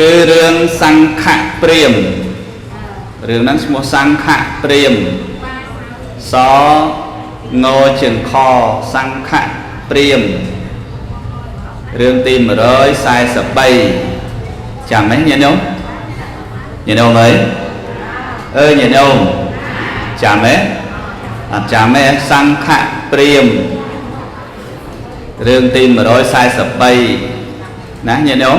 គឺរឿងសង្ឃៈព្រាមរឿងហ្នឹងឈ្មោះសង្ឃៈព្រាមសងជាងខសង្ឃៈព្រាមរឿងទី143ចាំទេញាតិញោមញាតិញោមអើយអើយញាតិញោមចាំទេអត់ចាំទេសង្ឃៈព្រាមរឿងទី143ណាញាតិញោម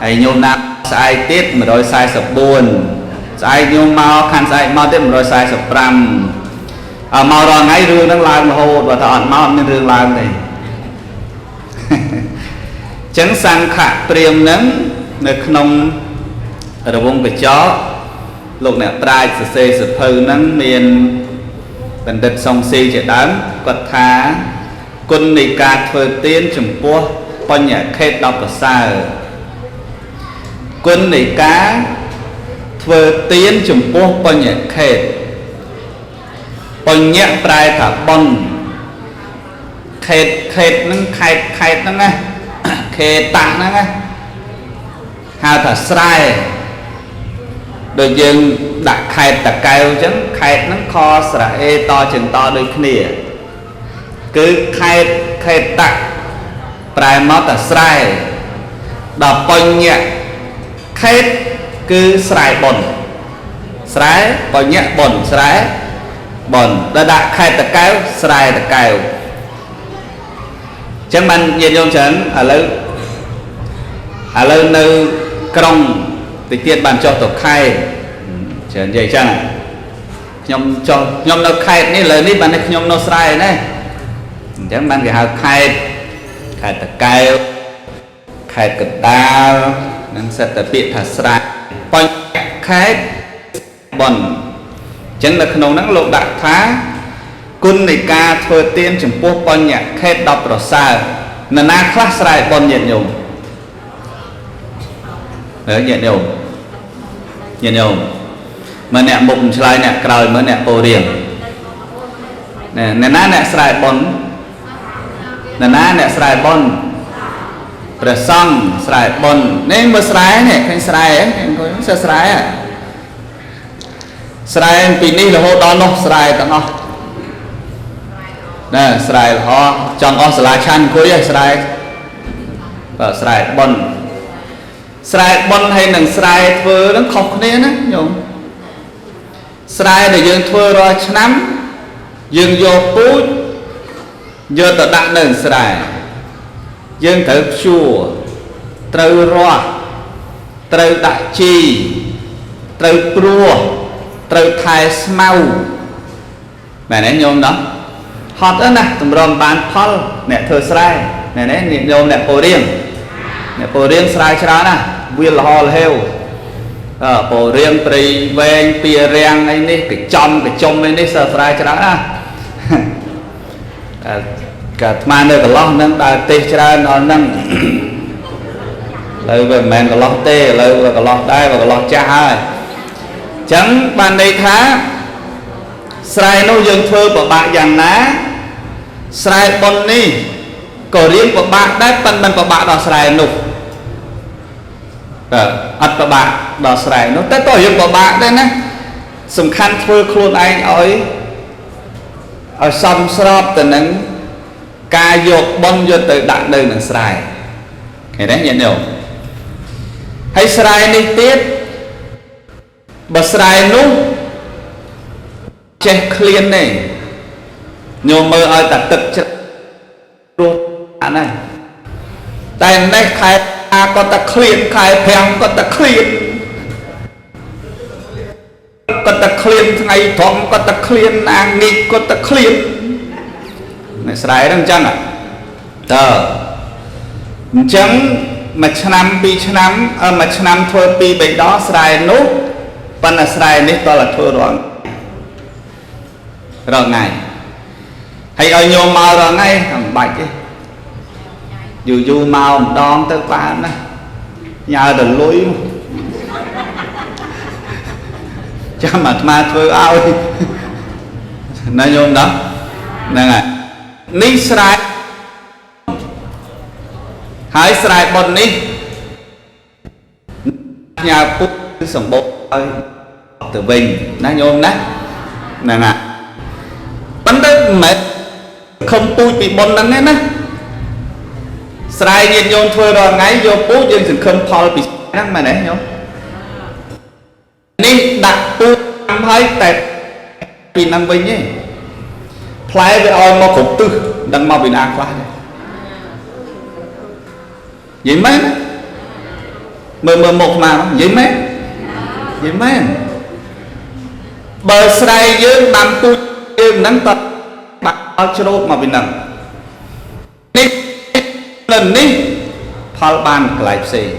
ហើយញោមណាស្អែកទៀត144ស្អែកញោមមកខាន់ស្អែកមកទៀត145អើមករាល់ថ្ងៃរឿងហ្នឹងឡើងរហូតបើថាអត់មកអត់មានរឿងឡើងទេចឹងសង្ឃៈព្រាមហ្នឹងនៅក្នុងរវងកញ្ចក់លោកអ្នកប្រាជ្ញសរសេរសភៅហ្នឹងមានបណ្ឌិតសុងស៊ីជាដើមគាត់ថាគុណនៃការធ្វើទានចំពោះបញ្ញខេតដល់ប្រសើរគុណនៃការធ្វើទានចំពោះបញ្ញខេតបញ្ញៈប្រែថាបុណ្យខេតខេតហ្នឹងខេតខេតហ្នឹងណាខេតៈហ្នឹងណាហៅថាស្រែដូចយើងដាក់ខេតតកែវអញ្ចឹងខេតហ្នឹងខស្រៈអេតចិនតដូចគ្នាគឺខេតខេតតៈប្រែមកថាស្រែដល់បញ្ញៈខេតគឺស្រែបុណ្យស្រែបញ្ញៈបុណ្យស្រែបុណ្យដល់ដាក់ខេតតកែវស្រែតកែវអញ្ចឹងបានញាតិញោមច្រើនឥឡូវនៅក្រុងតិចទៀតបានចុះទៅខេត្តច្រើននិយាយចឹងខ្ញុំចុះខ្ញុំនៅខេត្តនេះឥឡូវនេះបានខ្ញុំនៅស្រែណាអញ្ចឹងបានគេហៅខេត្តខេត្តតកែវខេត្តកណ្ដាលនឹងសិតតែពាក្យថាស្រែបញ្ញខេត្តបុណ្យអញ្ចឹងនៅក្នុងហ្នឹងលោកដាក់ថាគុណនៃការធ្វើទានចំពោះបញ្ញខេតដល់ប្រសើរនរណាខ្លះស្រែបុណ្យញាតិញោមអើញាតិញោមញាតិញោមមើលអ្នកមុខឆ្លើយអ្នកក្រោយមើលអ្នកពោរៀងណែនរណាអ្នកស្រែបុណ្យនរណាអ្នកស្រែបុណ្យព្រះសង្ឃស្រែបុណ្យនេះមើលស្រែនេះឃើញស្រែហ៎អង្គុយស្រែស្រែស្រែពីនេះរហូតដល់នោះស្រែទាំងអស់ណែស្រែល្អចង់អស់សាលាឆាន់អង្គុយហ៎ស្រែបាទស្រែបុណ្យស្រែបុណ្យហើយនឹងស្រែធ្វើនឹងខុសគ្នាណាញោមស្រែដែលយើងធ្វើរាល់ឆ្នាំយើងយកពូជយកទៅដាក់នៅស្រែយើងត្រូវភ្ជួរត្រូវរាស់ត្រូវដាក់ជីត្រូវព្រោះត្រូវថែស្មៅមែនទេញោមណោះហត់ណាស់តម្រាំបានផលអ្នកធ្វើស្រែណែនេះញោមអ្នកពោរៀងអ្នកពោរៀងស្រែច្រើនណាស់វាលហលហេវអើពោរៀងព្រៃវែងពីរាំងអីនេះកចំកចុំអីនេះសើស្រែច្រើនណាស់កាអាត្មានៅកន្លោះហ្នឹងដើរទេសច្រើនដល់ហ្នឹងឥឡូវវាមិនមែនកន្លោះទេឥឡូវវាកន្លោះដែរវាកន្លោះចាស់ហើយអញ្ចឹងបានន័យថាស្រែនោះយើងធ្វើពិបាកយ៉ាងណាស្រែបុណ្យនេះក៏រៀងពិបាកដែរប៉ុន្តែមិនពិបាកដល់ស្រែនោះបាទអត់ពិបាកដល់ស្រែនោះតែក៏រៀងពិបាកដែរណាសំខាន់ធ្វើខ្លួនឯងឲ្យសមស្របទៅនឹងការយកបុណ្យយកទៅដាក់នៅនឹងស្រែឃើញទេញាតិញោមហើយស្រែនេះទៀតបើស្រែនោះចេះឃ្លានទេញោមមើលឲ្យតែទឹកជ្រោះអាណាតែនេះខែក៏តែឃ្លានខែប្រាំងក៏តែឃ្លានក៏តែឃ្លានថ្ងៃត្រង់ក៏តែឃ្លានអាងាកក៏តែឃ្លាននេះស្រែហ្នឹងអញ្ចឹងតើអញ្ចឹងមួយឆ្នាំពីរឆ្នាំមួយឆ្នាំធ្វើពីរបីដងស្រែនោះប៉ុន្តែស្រែនេះតើធ្វើរាល់ថ្ងៃហើយឲ្យញោមមករាល់ថ្ងៃមិនបាច់ទេយូរយូរមកម្ដងទៅបានណាញើទៅលុយចាំអាត្មាធ្វើឲ្យណាញោមណាហ្នឹងហើយនេះស្រែហើយស្រែបុណ្យនេះ ផ្ញើពុទ្ធគឺសម្បូរឲ្យទៅវិញណាញោមណាហ្នឹងហើយប៉ុន្តែមិនមែនខំពូជពីបុណ្យហ្នឹងទេណាស្រែញាតិញោមធ្វើរាល់ថ្ងៃយកពូជយើងសង្ឃឹមផលពីហ្នឹងមែនទេញោមនេះដាក់ពូជហើយតែពីហ្នឹងវិញទេផ្លែវាឲ្យមកគ្រប់ទិសដឹងមកពីណាខ្លះទេនិយាយមែនមើលមើលមកស្មានិយាយមែននិយាយមែនបើស្រែយើងដាំពូជយើងហ្នឹងតបាក់ដល់ច្រូតមកពីហ្នឹងនេះនៅនេះផលបានកន្លែងផ្សេង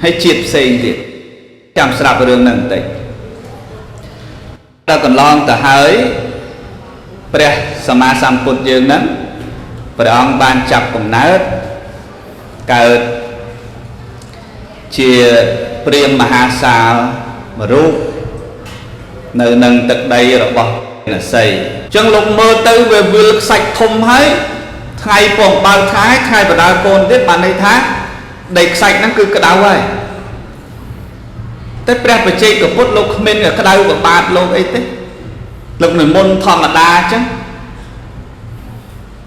ហើយជាតិផ្សេងទៀតចាំស្រាប់រឿងហ្នឹងបន្តិចដល់កន្លងទៅហើយព្រះសម្មាសម្ពុទ្ធយើងហ្នឹងព្រះអង្គបានចាប់កំណើតកើតជាព្រាហ្មណ៍មហាសាលមួយរូបនៅនឹងទឹកដីរបស់នសីអញ្ចឹងលោកមើលទៅវាវិលខ្សាច់ធំហើយថ្ងៃពងបើកថ្ងៃថ្ងៃបដើកូនទៀតបានន័យថាដីខ្សាច់ហ្នឹងគឺក្តៅហើយតែព្រះបច្ចេកពុទ្ធលោកគ្មានក្តៅប្របាទលោកអីទេលោកនិមន្តធម្មតាអញ្ចឹង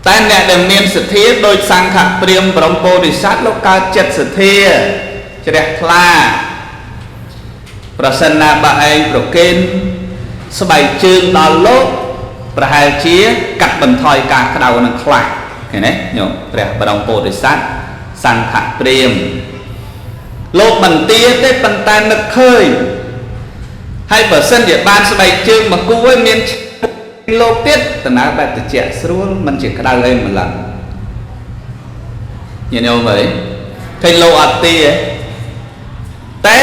តែអ្នកដែលមានសទ្ធាដោយសង្ឃព្រាហ្មណ៍បរមពោធិសត្វលោកកើតចិត្តសទ្ធាជ្រះថ្លាប្រសិនណាបើឯងប្រគេនស្បែកជើងដល់លោកប្រហែលជាកាត់បន្ថយការក្តៅនឹងខ្លះឃើញទេញោមព្រះបរមពោធិសត្វសង្ឃព្រាហ្មណ៍លោកមិនទាទេប៉ុន្តែនឹកឃើញហើយបើសិនជាបានស្បែកជើងមកគូឲ្យមានលោកទៀតដំណើរបែបត្រជាក់ស្រួលមិនជាក្តៅអីម្លឹងញាតិញោមអើយឃើញលោកអត់ទាតែ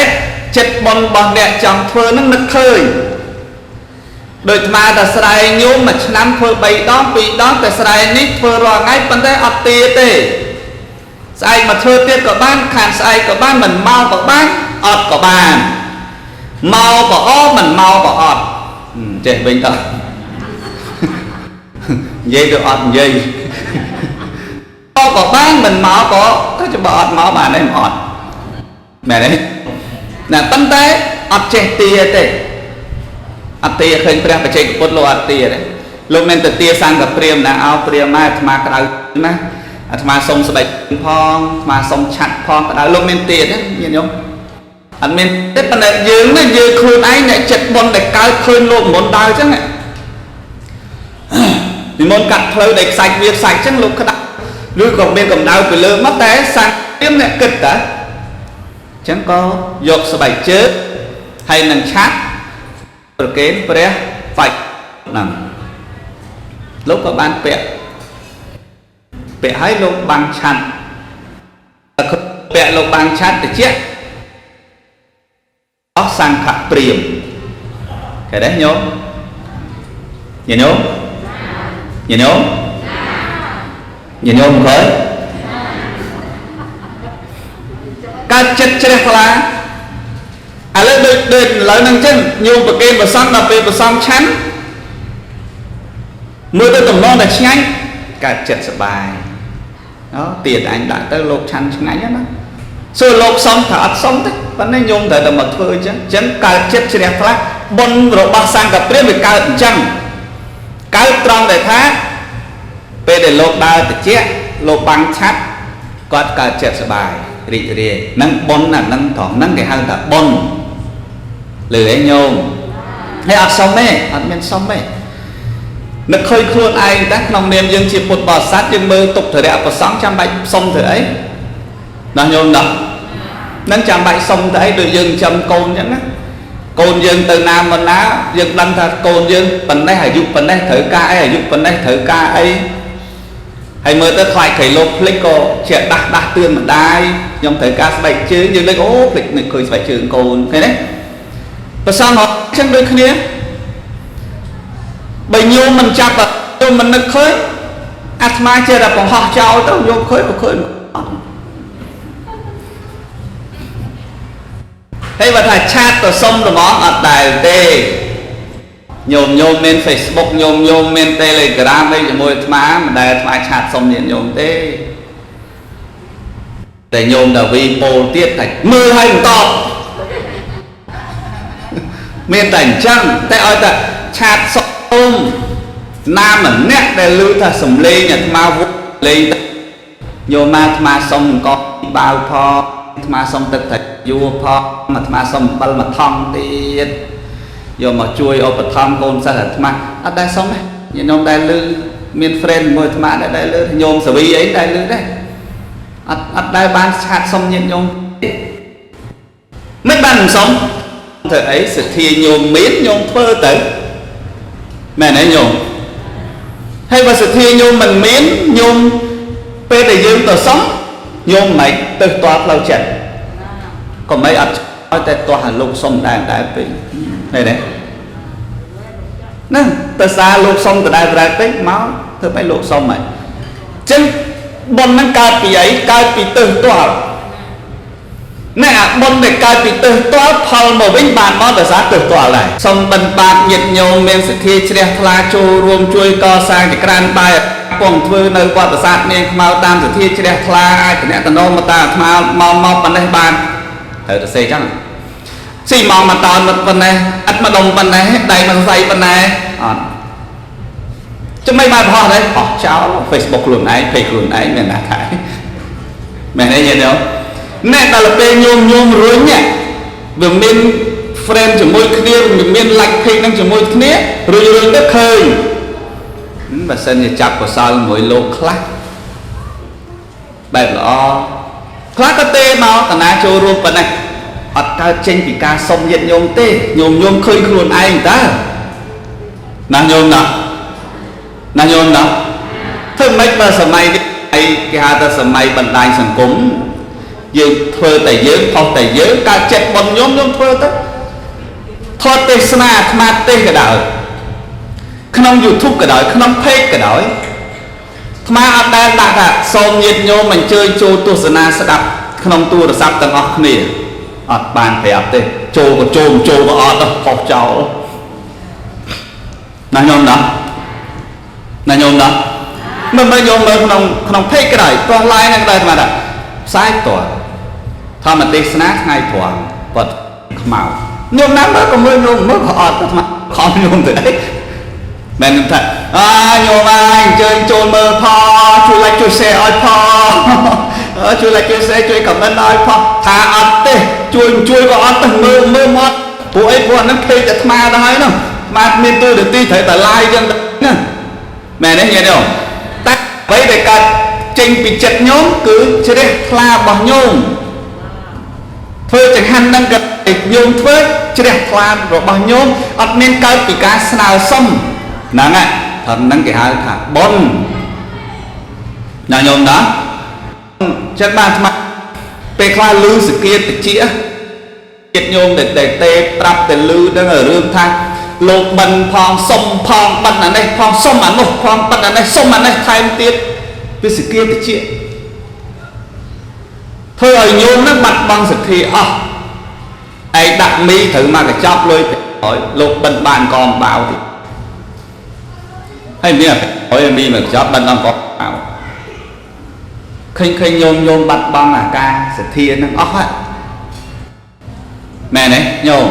ចិត្តបុណ្យរបស់អ្នកចង់ធ្វើនឹងនឹកឃើញដោយអាត្មាតែស្រែញោមមួយឆ្នាំធ្វើ3ដង2ដងតែស្រែនេះធ្វើរាល់ថ្ងៃប៉ុន្តែអត់ទាទេស្អែកមកធ្វើទៀតក៏បានខានស្អែកក៏បានមិនមកក៏បានអត់ក៏បានមកក៏អមិនមកក៏អត់ចេះវិញតោះនិយាយទៅអត់និយាយមកក៏បានមិនមកក៏ទៅច្បាស់អត់មកបានទេមិនអត់មែនទេណាប៉ុន្តែអត់ចេះទាទេអត់ទាឃើញព្រះបច្ចេកពុទ្ធលោកអត់ទាទេលោកមានទៅទាសង្ឃព្រាហ្មណ៍ណាអោព្រាហ្មណ៍អាត្មាក្តៅណាអាត្មាសុំស្បែកផងអាត្មាសុំឆាត់ផងក្តៅលោកមានទាទេញាតិញោមអត់មានទេប៉ុន្តែយើងនេះយើងខ្លួនឯងអ្នកចិត្តបុណ្យដែលកើតឃើញលោកមុនដើរអញ្ចឹងនិមន្តកាត់ផ្លូវដែលខ្សាច់វាខ្សាច់អញ្ចឹងលោកក្តៅឬក៏មានកម្ដៅពីលើមកតែសង្ឃព្រាហ្មណ៍អ្នកគិតតាអញ្ចឹងក៏យកស្បែកជើងហើយនឹងឆាត់ប្រគេនព្រះបាច់ហ្នឹងលោកក៏បានពាក់ពាក់ឲ្យលោកបាំងឆាត់ពាក់លោកបាំងឆាត់តិចអស់សង្ឃព្រាហ្មណ៍ឃើញទេញោមញាតិញោមញាតិញោមញាតិញោមឃើញកើតចិត្តជ្រះថ្លាឥឡូវដូចឥឡូវហ្នឹងចឹងញោមប្រគេនប្រសង់ដល់ពេលប្រសង់ឆាន់មើលទៅតំណងតែឆ្ងាញ់កើតចិត្តសប្បាយអូទៀតអញដាក់ទៅលោកឆាន់ឆ្ងាញ់ណាសួរលោកសុំថាអត់សុំទេប៉ុន្តែញោមត្រូវតែមកធ្វើអញ្ចឹងអញ្ចឹងកើតចិត្តជ្រះថ្លាបុណ្យរបស់សង្ឃព្រាហ្មណ៍វាកើតអញ្ចឹងកើតត្រង់ដែលថាពេលដែលលោកដើរតិចលោកបាំងឆាត់គាត់កើតចិត្តសប្បាយរីករាយនឹងបុណ្យណានឹងត្រង់ហ្នឹងគេហៅថាបុណ្យលឺឯងញោមហើយអត់សុំទេអត់មានសុំទេនឹកឃើញខ្លួនឯងតែក្នុងនាមយើងជាពុទ្ធបរិស័ទយើងមើលទុកធរៈប្រសង់ចាំបាច់សុំធ្វើអីណាញោមណានឹងចាំបាច់សុំទៅអីដូចយើងចិញ្ចឹមកូនអញ្ចឹងណាកូនយើងទៅណាមកណាយើងដឹងថាកូនយើងប៉ុណ្ណេះអាយុប៉ុណ្ណេះត្រូវការអីអាយុប៉ុណ្ណេះត្រូវការអីហើយមើលទៅខ្លាចក្រៃលោកភ្លេចក៏ជាដាស់ដាស់ទឿនម្ដាយខ្ញុំត្រូវការស្បែកជើងយើងលេចអូភ្លេចនឹកឃើញស្បែកជើងកូនឃើញទេប្រសងអញ្ចឹងដូចគ្នាបើញោមមិនចាប់ញោមមិននឹកឃើញអាត្មាចេះតែបង្ហោះចោលទៅញោមឃើញក៏ឃើញអត់ហើយបើថាឆាតទៅសុំត្មងអត់ដែលទេញោមញោមមាន Facebook ញោមញោមមាន Telegram អីជាមួយអាត្មាមិនដែលអាត្មាឆាតសុំញាតិញោមទេ តែញោមដាវីពោលទៀតថាមើលឲ្យបន្តមានតែអញ្ចឹងតែឲ្យតែឆាតសុំណាម្នាក់ដែលឮថាសំលេងអាត្មាវលេងញោមមកអាត្មាសុំអង្គបាវផងអាត្មាសុំទឹកត្រីយួរផងអាត្មាសុំអំបិលមួយថង់ទៀតយកមកជួយឧបត្ថម្ភកូនសិស្សអាត្មាអត់ដែលសុំទេញោមដែលឮមាន friend មួយអាត្មាដែលឮញោមសវីអីដែលឮដែរអត់ដែលបានឆាតសុំញាតិញោមទេមិនបានមិនសុំធ្វើអីសទ្ធាញោមមានញោមធ្វើទៅមែនទេញោមហើយបើសទ្ធាញោមមិនមានញោមពេលដែលយើងទៅសុំញោមមិនទៅតល់ផ្លូវចិត្តក៏មិនអត់ឲ្យតែទាស់ឲ្យលោកសុំដែរដែរពេកឃើញទេហ្នឹងទៅសារលោកសុំដដែលដដែលពេកមកធ្វើម៉េចលោកសុំហើយអញ្ចឹងបុណ្យហ្នឹងកើតពីអីកើតពីទិសទាល់ណែអាបុណ្យដែលកើតពីទិសទាល់ផលមកវិញបានមកដោយសារទិសទាល់ដែរសុំបិណ្ឌបាតញាតិញោមមានសទ្ធាជ្រះថ្លាចូលរួមជួយកសាងចក្រានបាយពងធ្វើនៅវត្តប្រាសាទនាងខ្មៅតាមសទ្ធាជ្រះថ្លាអាចតំណងមកតាមអាត្មាមកប៉ុណ្ណេះបានត្រូវទៅសេចឹងស៊ីម៉ងមកតោនមកប៉ុណ្ណេះឥតម្ដុំប៉ុណ្ណេះដៃមកសរសៃប៉ុណ្ណេះអត់ចាំមិនបានផុសទេផុសចោល Facebook ខ្លួនឯង page ខ្លួនឯងមានណាថាមែនទេញាតិញោមណែដល់ពេលញោមញោមរុញវាមាន friend ជាមួយគ្នាវាមាន like page នឹងជាមួយគ្នារុញរុញទៅឃើញបើសិនជាចាប់កុសលមួយលោកខ្លះបែបល្អខ្លះក៏ទេមកតាណាចូលរួមប៉ុណ្ណេះអត់កើតចេញពីការសុំញាតិញោមទេញោមញោមឃើញខ្លួនឯងតើណាញោមណាណាញោមណាធ្វើម៉េចបើសម័យនេះគេហៅថាសម័យបណ្ដាញសង្គមយើងធ្វើតែយើងផុសតែយើងកើតចិត្តបុណ្យញោមញោមធ្វើទៅថតទេសនាអាត្មាទេសក៏ដោយក្នុង YouTube ក៏ដោយក្នុង page ក៏ដោយអាត្មាអត់ដែលដាក់ថាសូមញាតិញោមអញ្ជើញចូលទស្សនាស្ដាប់ក្នុងទូរស័ព្ទទាំងអស់គ្នាអត់បានប្រាប់ទេចូលក៏ចូលចូលក៏អត់ទៅផុសចោលណាញោមណាណាញោមណាមិនមើលញោមមើលក្នុងក្នុង page ក៏ដោយផ្ទាល់ line ហ្នឹងក៏ដោយអាត្មាថាផ្សាយផ្ទាល់ធម្មទេសនាថ្ងៃត្រង់គាត់ខ្មៅញោមណាមើលក៏មើលញោមមើលក៏អត់អាត្មាខំញោមទៅអីមែនថាអាញោមអើយអញ្ជើញចូលមើលផងជួយ like ជួយ share ឲ្យផងជួយ like ជួយ share ជួយ comment ឲ្យផងថាអត់ទេជួយជួយក៏អត់ទេមើលមើលមកព្រោះអីព្រោះអាហ្នឹង page អាត្មាទៅហើយនោះអាត្មាមានទូរទស្សន៍ត្រូវតែ live ចឹងណាមែនទេញាតិញោមតែអ្វីដែលកើតចេញពីចិត្តញោមគឺជ្រះថ្លារបស់ញោមធ្វើចង្ហាន់ហ្នឹងក៏ញោមធ្វើជ្រះថ្លារបស់ញោមអត់មានកើតពីការស្នើសុំហ្នឹងហើយត្រឹមហ្នឹងគេហៅថាបុណ្យណាញោមណាចឹងបានអាត្មាពេលខ្លះឮសគាតិចជាតិញោមដែលទេប្រាប់តែឮហ្នឹងរឿងថាលោកបិណ្ឌផងសុំផងបិណ្ឌអានេះផងសុំអានោះផងបិណ្ឌអានេះសុំអានេះថែមទៀតវាសគាតិចធ្វើឲ្យញោមហ្នឹងបាត់បង់សទ្ធាអស់ឯងដាក់មីត្រូវមកកញ្ចប់លុយ500លោកបិណ្ឌបានកងបាវទៀតហើយមាន500មីមកកញ្ចប់បិណ្ឌដល់កងបាវឃើញឃើញញោមញោមបាត់បង់អាការសទ្ធាហ្នឹងអស់ហើយមែនទេញោម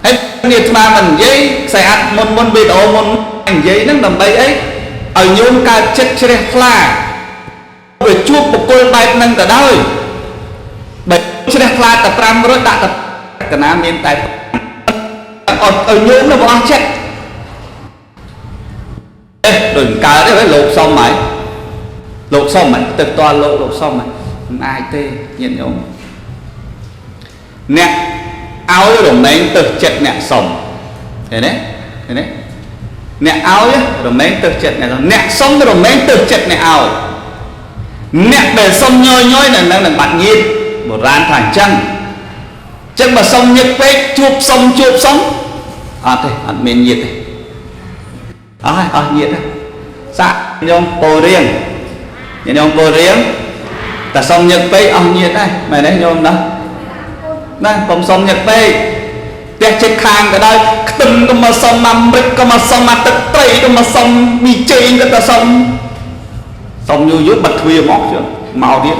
ហើយនេះអាត្មាមិននិយាយខ្សែអាត់មុនមុនវីដេអូមុននិយាយហ្នឹងដើម្បីអីឲ្យញោមកើតចិត្តជ្រះថ្លាវាជួបបុគ្គលបែបហ្នឹងក៏ដោយបើជ្រះថ្លាតែ500ដាក់តែកណាមានតែអត់ឲ្យញោមនោះអស់ចិត្តអេដូចមិនកើតទេលោកសុំហើយលោកសុំហើយទឹកតលោកលោកសុំហើយមិនអាចទេញាតិញោមអ្នកឲ្យរមែងទឹកចិត្តអ្នកសុំឃើញទេឃើញទេអ្នកឲ្យរមែងទឹកចិត្តអ្នកសុំអ្នកសុំរមែងទឹកចិត្តអ្នកឲ្យអ្នកដែលសុំញយញយនៅនឹងនឹងបាត់ញាតិបុរាណថាអញ្ចឹងចឹងបើសុំញាតិពេកជួបសុំជួបសុំអត់ទេអត់មានញាតិទេអស់ហើយអស់ញាតិសាក់ញោមពោរៀងញោមពោរៀងតែសុំញាតិពេកអស់ញាតិដែរមែនទេញោមណាណាកុំសុំញាតិពេកផ្ទះចិត្តខាងក៏ដោយខ្ទឹមក៏មកសុំអាមេរិកក៏មកសុំអាទឹកត្រីក៏មកសុំមីចេងក៏ទៅសុំសុំយូរយូរបិទទ្វារមកជឿមកទៀត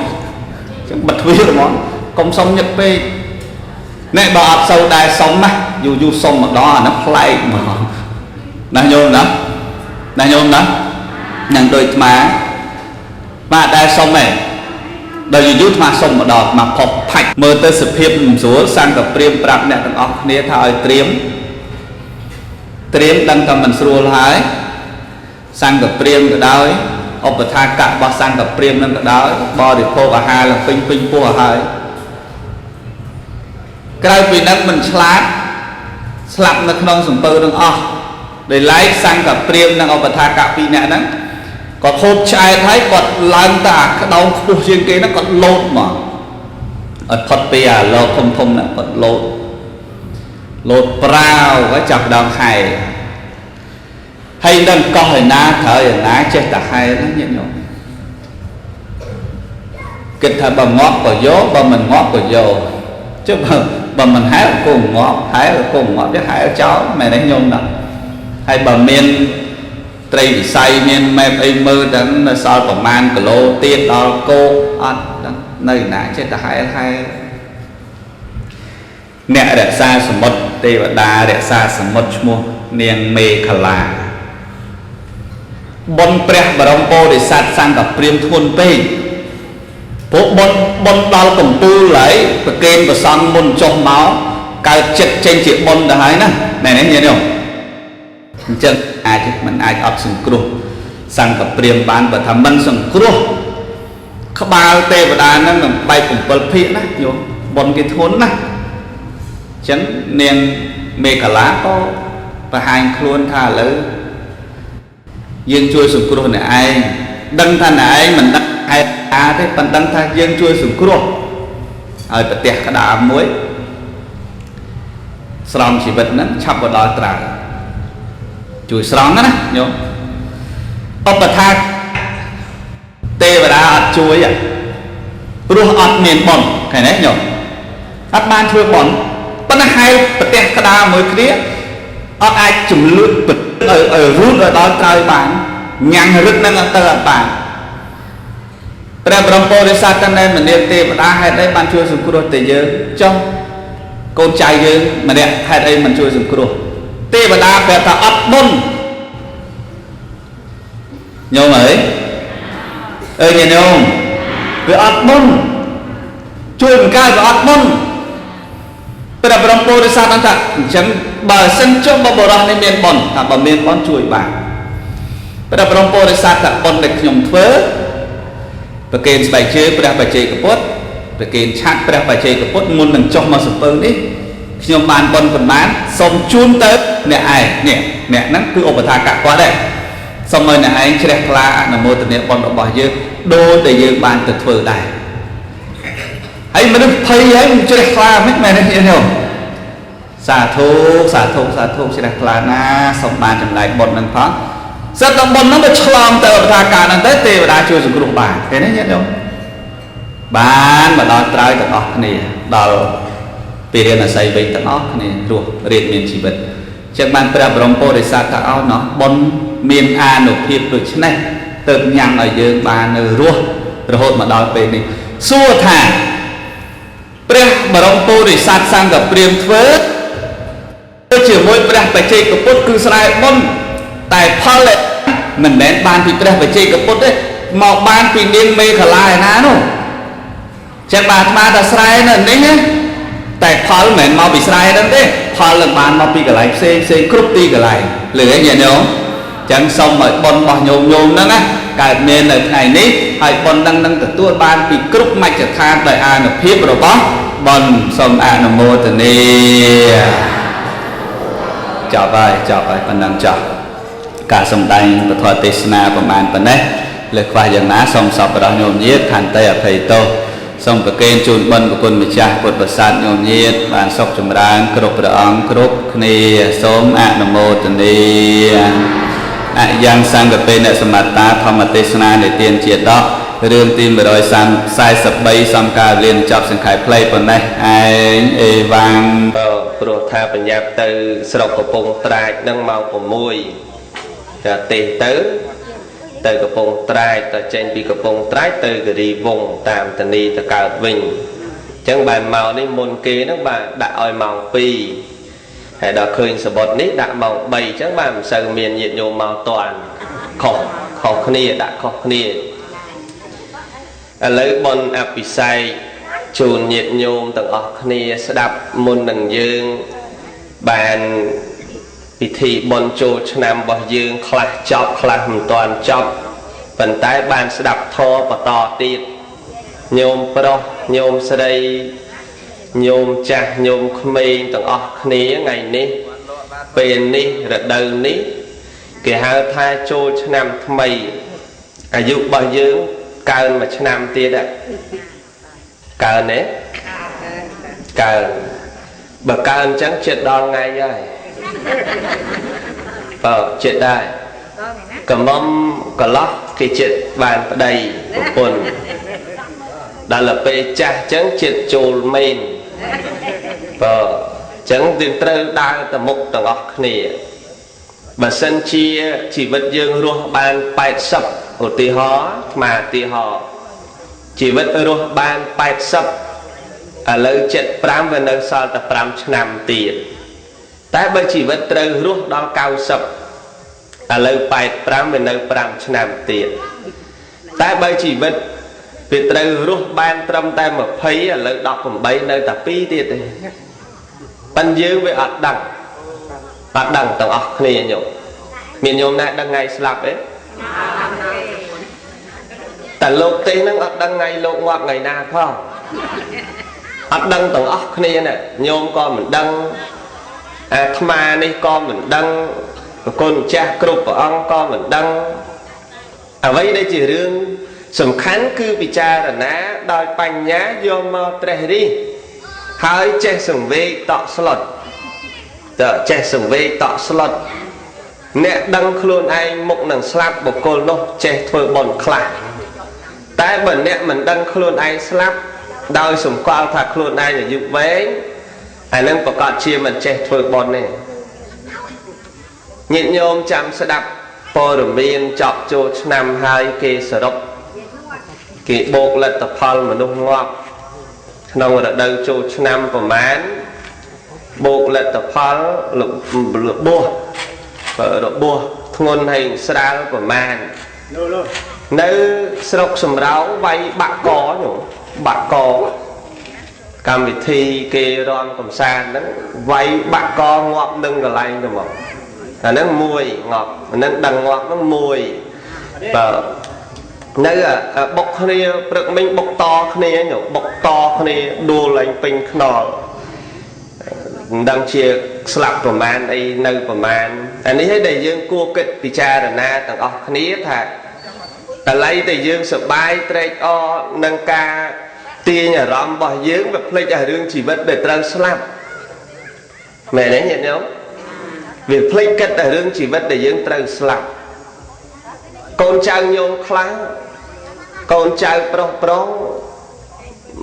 ចឹងបិទទ្វារហ្មងកុំសុំញឹកពេកណែបើអត់សូវដែរសុំណាយូរយូរសុំម្ដងអាហ្នឹងប្លែកហ្មងណាញោមណាណាញោមណានឹងដូចអាត្មាបាទដែរសុំឯងដល់យូរយូរអាត្មាសុំម្ដងមកផុសផាច់មើលទៅសភាពមិនស្រួលសង្ឃព្រាមប្រាប់អ្នកទាំងអស់គ្នាថាឲ្យត្រៀមដឹងថាមិនស្រួលហើយសង្ឃព្រាមក៏ដោយឧបថាកៈរបស់សង្ឃព្រាមនឹងក៏ដោយបរិភោគអាហារឡើងពេញពេញពោះហើយក្រៅពីនឹងមិនឆ្លាតស្លាប់នៅក្នុងសំពៅនឹងអស់ដោយឡែកសង្ឃព្រាមនិងឧបថាកៈពីរនាក់ហ្នឹងគាត់ហូបឆ្អែតហើយគាត់ឡើងទៅអាក្តោងខ្ពស់ជាងគេហ្នឹងគាត់លោតមកអត់ផុតពីអាលោកធំធំហ្នឹងគាត់លោតប្រាវហើយចាប់ដើមហែហើយដឹងកោះឯណាត្រូវឯណាចេះតែហែហ្នឹងញាតិញោមគិតថាបើងាប់ក៏យកបើមិនងាប់ក៏យកចុះបើមិនហែក៏ងាប់ហែក៏ងាប់chứហែចោលមែនទេញោមណាហើយបើមានត្រីវិស័យមានម៉ែបអីមើលដឹងនៅសល់ប្រមាណគីឡូទៀតដល់គោកអត់ដឹងនៅណាចេះតែហែហែអ្នករក្សាសមុទ្រទេវតារក្សាសមុទ្រឈ្មោះនាងមេខលាបុណ្យព្រះបរមពោធិសត្វសង្ឃព្រាមធ្ងន់ពេកព្រោះបុណ្យដល់កំពូលហើយប្រគេនប្រសង់មុនចុះមកកើតចិត្តចេញជាបុណ្យទៅហើយណាណែនេះញាតិញោមអញ្ចឹងអាចមិនអាចអត់សង្គ្រោះសង្ឃព្រាមបានបើថាមិនសង្គ្រោះក្បាលទេវតាហ្នឹងនឹងបែក7ភាគណាញោមបុណ្យគេធ្ងន់ណាអញ្ចឹងនាងមេកលាក៏បង្ហាញខ្លួនថាឥឡូវយើងជួយសង្គ្រោះអ្នកឯងដឹងថាអ្នកឯងមិនដឹងហេតុអាទេប៉ុន្តែដឹងថាយើងជួយសង្គ្រោះឲ្យប្រទះក្តាមមួយស្រង់ជីវិតហ្នឹងឆាប់មកដល់ត្រើយជួយស្រង់ណាញោមឧបថាទេវតាអត់ជួយព្រោះអត់មានបុណ្យឃើញទេញោមអត់បានធ្វើបុណ្យប៉ុន្តែហែលប្រទះក្តារមួយគ្នាអត់អាចជំលឿនឲ្យរូតឲ្យដល់ត្រើយបានញ៉ាំងរឹតនឹងអត់ទៅអត់បានព្រះបរមពោធិសត្វតែមនាលទេវតាហេតុអីបានជួយសង្គ្រោះតែយើងចុះកូនចៅយើងម្នាក់ហេតុអីមិនជួយសង្គ្រោះទេវតាប្រាប់ថាអត់បុណ្យញោមអើយអើយញោមវាអត់បុណ្យជួយមិនកើតវាអត់បុណ្យព្រះបរមពោធិសត្វថាអញ្ចឹងបើសិនចុះបើបុរសនេះមានបុណ្យថាបើមានបុណ្យជួយបានព្រះបរមពោធិសត្វថាបុណ្យដែលខ្ញុំធ្វើប្រគេនស្បែកជើងព្រះបច្ចេកពុទ្ធប្រគេនឆាត់ព្រះបច្ចេកពុទ្ធមុននឹងចុះមកសំពៅនេះខ្ញុំបានបុណ្យប្រមាណសូមជូនទៅអ្នកឯងនេះអ្នកហ្នឹងគឺឧបថាកៈគាត់ដែរសូមឲ្យអ្នកឯងជ្រះថ្លាអនុមោទនាបុណ្យរបស់យើងដូចដែលយើងបានទៅធ្វើដែរហើយមនុស្សភ័យហើយមិនជ្រះថ្លាមិនមែនទេញោមសាធុសាធុសាធុជ្រះថ្លាណាសូមបានចំណែកបុណ្យហ្នឹងផងសិតតែបុណ្យហ្នឹងទៅឆ្លងទៅឧបថាកៈហ្នឹងទៅទេវតាជួយសង្គ្រោះបានឃើញទេញាតិញោមបានមកដល់ត្រើយទាំងអស់គ្នាដល់ពីរៀនអាស័យវិញទាំងអស់គ្នារស់រៀនមានជីវិតចឹងបានព្រះបរមពោធិសត្វថាអោណោះបុណ្យមានអានុភាពដូច្នេះទៅញ៉ាំងឲ្យយើងបាននៅរស់រហូតមកដល់ពេលនេះសួរថាព្រះបរមពោធិសត្វសង្ឃព្រាមធ្វើជាមួយព្រះបច្ចេកពុទ្ធគឺស្រែបុណ្យតែផលមិនមែនបានពីព្រះបច្ចេកពុទ្ធទេមកបានពីនាងមេខលាឯណានោះចឹងបាទអាត្មាថាស្រែនៅនេះណាតែផលមិនមែនមកពីស្រែហ្នឹងទេផលនឹងបានមកពីកន្លែងផ្សេងផ្សេងគ្រប់ទីកន្លែងលឺទេញាតិញោមចឹងសូមឲ្យបុណ្យរបស់ញោមញោមហ្នឹងណាកើតមាននៅថ្ងៃនេះហើយបុណ្យហ្នឹងនឹងទទួលបានពីគ្រប់មជ្ឈដ្ឋានដោយអានុភាពរបស់បុណ្យសូមអនុមោទនាចប់ហើយចប់ហើយប៉ុណ្ណឹងចប់ការសម្ដែងពធទេសនាប្រមាណប៉ុណ្ណេះលើខ្វះយ៉ាងណាសូមសប្បុរសញោមញាតខន្តីអភ័យទោសសូមប្រគេនជូនបុណ្យប្រគុណម្ចាស់ពុទ្ធបរិស័ទញោមញាតបានសុខចម្រើនគ្រប់ព្រះអង្គគ្រប់គ្នាសូមអនុមោទនាអយ៉ាងសង្ឃពេនសមត្តាធម្មទេសនានិទានជាដករឿងទី143សំកាលៀនចប់សង្ខេបផ្លៃប៉ុណ្ណេះឯងអេវ៉ាំងព្រោះថាបញ្ញាប់ទៅស្រុកកំពង់ត្រាចនឹងម៉ោង6ចាទេសទៅ ទៅកំពង់ត្រាចទៅចេញពីកំពង់ត្រាចទៅគិរីវង្សតាមតានីទៅកើតវិញអញ្ចឹងបានមកនេះមុនគេហ្នឹងបាទដាក់ឲ្យម៉ោង2ហើយដល់ឃើញសបុតនេះដាក់ម៉ោង3អញ្ចឹងបាទមិនសូវមានញាតិញោមមកតាន់ខុសគ្នាដាក់ខុសគ្នាឥឡូវបុណ្យអភិសេកជូនញាតិញោមទាំងអស់គ្នាស្ដាប់មុននឹងយើងបានពិធីបុណ្យចូលឆ្នាំរបស់យើងខ្លះចប់ខ្លះមិនទាន់ចប់ប៉ុន្តែបានស្ដាប់ធម៌បន្តទៀតញោមប្រុសញោមស្រីញោមចាស់ញោមក្មេងទាំងអស់គ្នាថ្ងៃនេះពេលនេះរដូវនេះគេហៅថាចូលឆ្នាំថ្មីអាយុរបស់យើងកើនមួយឆ្នាំទៀតកើនទេកើនបើកើនអញ្ចឹងចិត្តដល់ថ្ងៃហើយបើចិត្តដែរកំមុំកន្លោះគេចិត្តបានប្តីប្រពន្ធដល់ទៅពេលចាស់អញ្ចឹងចិត្តចូលមេនបើអញ្ចឹងយើងត្រូវដើរទៅមុខទាំងអស់គ្នាបើសិនជាជីវិតយើងរស់បាន80ឧទាហរណ៍អាត្មាឧទាហរណ៍ជីវិតរស់បាន80ឥឡូវ75វានៅសល់តែ5ឆ្នាំទៀតតែបើជីវិតត្រូវរស់ដល់90ឥឡូវ85វានៅ5ឆ្នាំទៀតតែបើជីវិតវាត្រូវរស់បានត្រឹមតែ20ឥឡូវ18នៅតែ2ទៀតទេប៉ុន្តែយើងវាអត់ដឹងទាំងអស់គ្នាញោមមានញោមណាដឹងថ្ងៃស្លាប់ទេតែលោកទេហ្នឹងអត់ដឹងថ្ងៃលោកងាប់ថ្ងៃណាផងអត់ដឹងទាំងអស់គ្នាណាញោមក៏មិនដឹងអាត្មានេះក៏មិនដឹងប្រគុណម្ចាស់គ្រប់ព្រះអង្គក៏មិនដឹងអ្វីដែលជារឿងសំខាន់គឺពិចារណាដោយបញ្ញាយកមកត្រេះរិះហើយចេះសង្វេគតក់ស្លុតតើចេះសង្វេគតក់ស្លុតអ្នកដឹងខ្លួនឯងមុខនឹងស្លាប់បុគ្គលនោះចេះធ្វើបុណ្យខ្លះតែបើអ្នកមិនដឹងខ្លួនឯងស្លាប់ដោយសម្គាល់ថាខ្លួនឯងអាយុវែងអានឹងប្រកាសជាមិនចេះធ្វើបុណ្យទេញាតិញោមចាំស្ដាប់ព័ត៌មានចប់ចូលឆ្នាំហើយគេសរុបគេបូកលទ្ធផលមនុស្សងាប់ក្នុងរដូវចូលឆ្នាំប្រមាណបូកលទ្ធផលរបួសធ្ងន់ហើយស្រាលប្រមាណនៅស្រុកសំរោងវាយបាក់កញោមបាក់កកម្មវិធីគេរំកំសាន្តហ្នឹងវាយបាក់កងាប់នឹងកន្លែងទៅមកអាហ្នឹងមួយងាប់អាហ្នឹងដឹងងាប់ហ្នឹងមួយបើនៅបុកគ្នាព្រឹកមិញបុកតគ្នាញោមបុកតគ្នាដួលឡើងពេញខ្នល់មិនដឹងជាស្លាប់ប្រមាណអីនៅប្រមាណអានេះឯងដែលយើងគួរគិតពិចារណាទាំងអស់គ្នាថាតម្លៃតែយើងសបាយត្រេកអរនឹងការទាញអារម្មណ៍របស់យើងវាភ្លេចឲ្យរឿងជីវិតដែលត្រូវស្លាប់មែនទេញាតិញោមវាភ្លេចគិតតែរឿងជីវិតដែលយើងត្រូវស្លាប់កូនចៅញោមខ្លះកូនចៅប្រុសប្រុស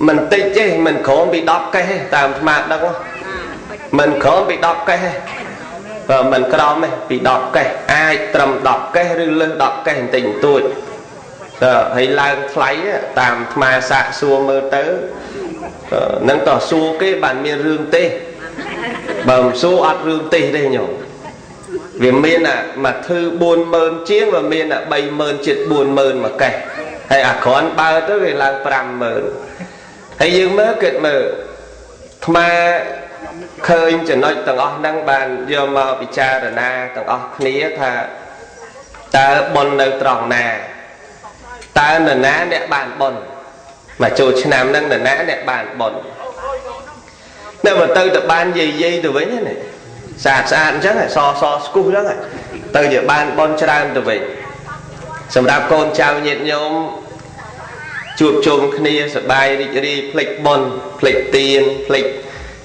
មិនតិចទេមិនក្រោមពី10កេះទេតាមអាត្មាដឹងមិនក្រោមពី10កេះទេបើមិនក្រោមទេពី10កេះអាចត្រឹម10កេះឬលើស10កេះបន្តិចបន្តួចតើហើយឡើងថ្លៃតាមអាត្មាសាកសួរមើលទៅនឹងតសួរគេបានមានរឿងទេបើមិនសួរអត់រឿងទេទេញោមវាមានអាមួយធឺ40000ជាងវាមានអា30000ជិត40000មួយកេះហើយអាគ្រាន់បើទៅវាឡើង50000ហើយយើងមើលគិតមើលអាត្មាឃើញចំណុចទាំងអស់ហ្នឹងបានយកមកពិចារណាទាំងអស់គ្នាថាតើបុណ្យនៅត្រង់ណាតើនរណាអ្នកបានបុណ្យមកចូលឆ្នាំហ្នឹងនរណាអ្នកបានបុណ្យអ្នកបើទៅទៅបានយាយទៅវិញណាស្អាតស្អាតអញ្ចឹងសសស្គុះហ្នឹងទៅជាបានបុណ្យច្រើនទៅវិញសម្រាប់កូនចៅញាតិញោមជួបជុំគ្នាសប្បាយរីករាយភ្លេចបុណ្យភ្លេចទានភ្លេច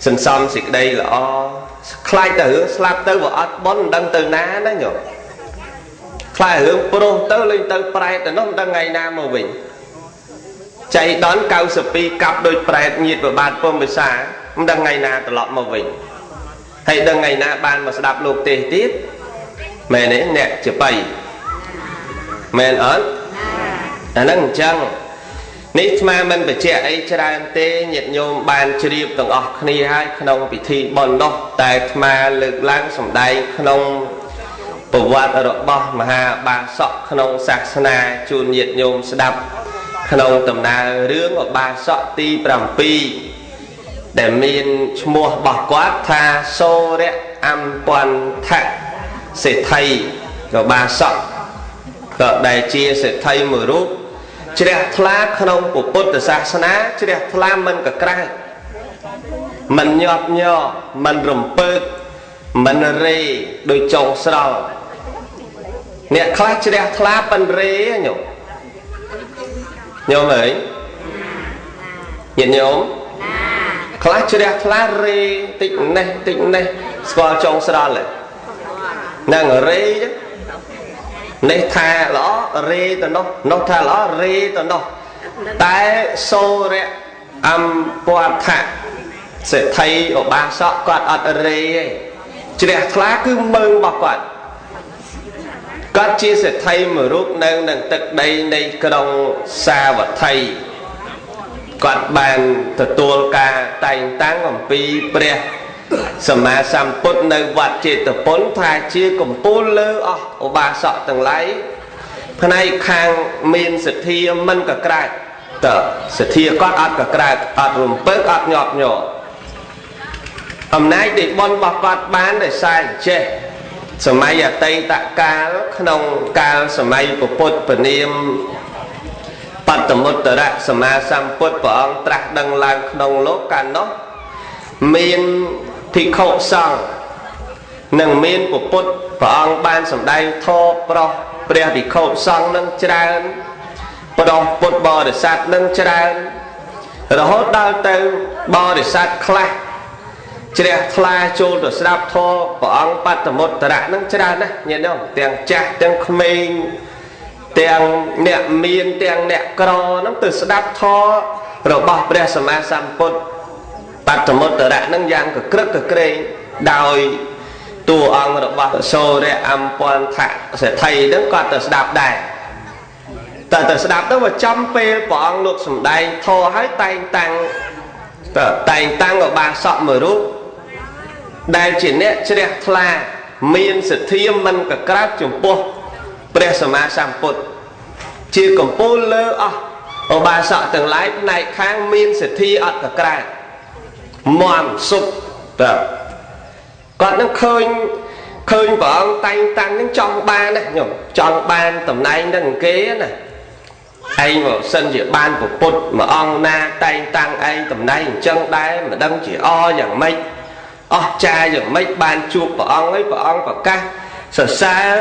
សន្សំសេចក្តីល្អខ្លាចតែរឿងស្លាប់ទៅវាអត់បុណ្យមិនដឹងទៅណាណាញោមខ្លាចរឿងប្រុសទៅលេងទៅប្រែតទៅនោះមិនដឹងថ្ងៃណាមកវិញចៃដន្យ92កាប់ដូចប្រែតញាតប្របាទពុំវិសាមិនដឹងថ្ងៃណាត្រឡប់មកវិញហើយដឹងថ្ងៃណាបានមកស្ដាប់លោកទេសទៀតមែនទេអ្នកជាបៃ មែនអត់អាហ្នឹងអញ្ចឹងនេះអាត្មាមិនបញ្ជាក់អីច្រើនទេញាតិញោមបានជ្រាបទាំងអស់គ្នាហើយក្នុងពិធីបុណ្យនោះតែអាត្មាលើកឡើងសម្ដែងក្នុងប្រវត្តិរបស់មហាបាសកក្នុងសាសនាជូនញាតិញោមស្ដាប់ក្នុងដំណើររឿងឧបាសកទី7ដែលមានឈ្មោះរបស់គាត់ថាសូរៈអំពន្ធៈសេដ្ឋីឧបាសកក៏ដែលជាសេដ្ឋីមួយរូបជ្រះថ្លាក្នុងពុទ្ធសាសនាជ្រះថ្លាមិនកក្រើកមិនញាប់ញ័រមិនរំពើកមិនរេដោយចុងស្រល់អ្នកខ្លះជ្រះថ្លាប៉ិនរេញោមញោមអើយញាតិញោមខ្លះជ្រះថ្លារេតិចនេះតិចនេះស្គាល់ចុងស្រល់ហ្នឹងរេចឹងនេះថាល្អរេទៅនោះនោះថាល្អរេទៅនោះតែសូរៈអំពន្ធៈសេដ្ឋីឧបាសកគាត់អត់រេទេជ្រះថ្លាគឺមើងរបស់គាត់គាត់ជាសេដ្ឋីមួយរូបនៅនឹងទឹកដីនៃក្រុងសាវត្ថីគាត់បានទទួលការតែងតាំងអំពីព្រះសម្មាសម្ពុទ្ធនៅវត្តចេតពុនថាជាកំពូលលើអស់ឧបាសកទាំងឡាយផ្នែកខាងមានសទ្ធាមិនកក្រើកតើសទ្ធាគាត់អត់កក្រើកអត់រំពើកអត់ញាប់ញ័រអំណាចនៃបុណ្យរបស់គាត់បានដោយសារចេះសម័យអតីតកាលក្នុងកាលសម័យពុទ្ធពនាមបត្តមុត្តរៈសម្មាសម្ពុទ្ធព្រះអង្គត្រាស់ដឹងឡើងក្នុងលោកកាលនោះមានភិក្ខុសង្ឃនិងមានពុទ្ធព្រះអង្គបានសម្ដែងធម៌ប្រោះព្រះភិក្ខុសង្ឃនឹងច្រើនប្រោះពុទ្ធបរិស័ទនឹងច្រើនរហូតដល់ទៅបរិស័ទខ្លះជ្រះថ្លាចូលទៅស្ដាប់ធម៌ព្រះអង្គបត្តមុត្តរៈនឹងច្រើនណាស់ញាតិញោមទាំងចាស់ទាំងក្មេងទាំងអ្នកមានទាំងអ្នកក្រនឹងទៅស្ដាប់ធម៌របស់ព្រះសម្មាសម្ពុទ្ធបត្តមុត្តរៈនឹងយ៉ាងកក្រឹកកក្រែងដោយតួអង្គរបស់សូរៈអំពន្ធៈសេដ្ឋីនឹងគាត់ទៅស្ដាប់ដែរតែទៅស្ដាប់ទៅវាចំពេលព្រះអង្គលោកសម្ដែងធម៌ហើយតែងតាំងឧបាសកមួយរូបដែលជាអ្នកជ្រះថ្លាមានសទ្ធាមិនកក្រើកចំពោះព្រះសម្មាសម្ពុទ្ធជាកំពូលលើអស់ឧបាសកទាំងឡាយផ្នែកខាងមានសទ្ធាអត់កក្រើកមសុខតើគាត់នឹងឃើញព្រះអង្គតែងតាំងនឹងចង់បានណាញោមចង់បានតំណែងនឹងគេណាឯងបើសិនជាបានពុទ្ធមួយអង្គណាតែងតាំងឯងតំណែងអញ្ចឹងដែរមិនដឹងជាអយ៉ាងម៉េចអស្ចារ្យយ៉ាងម៉េចបានជួបព្រះអង្គហើយព្រះអង្គប្រកាសសរសើរ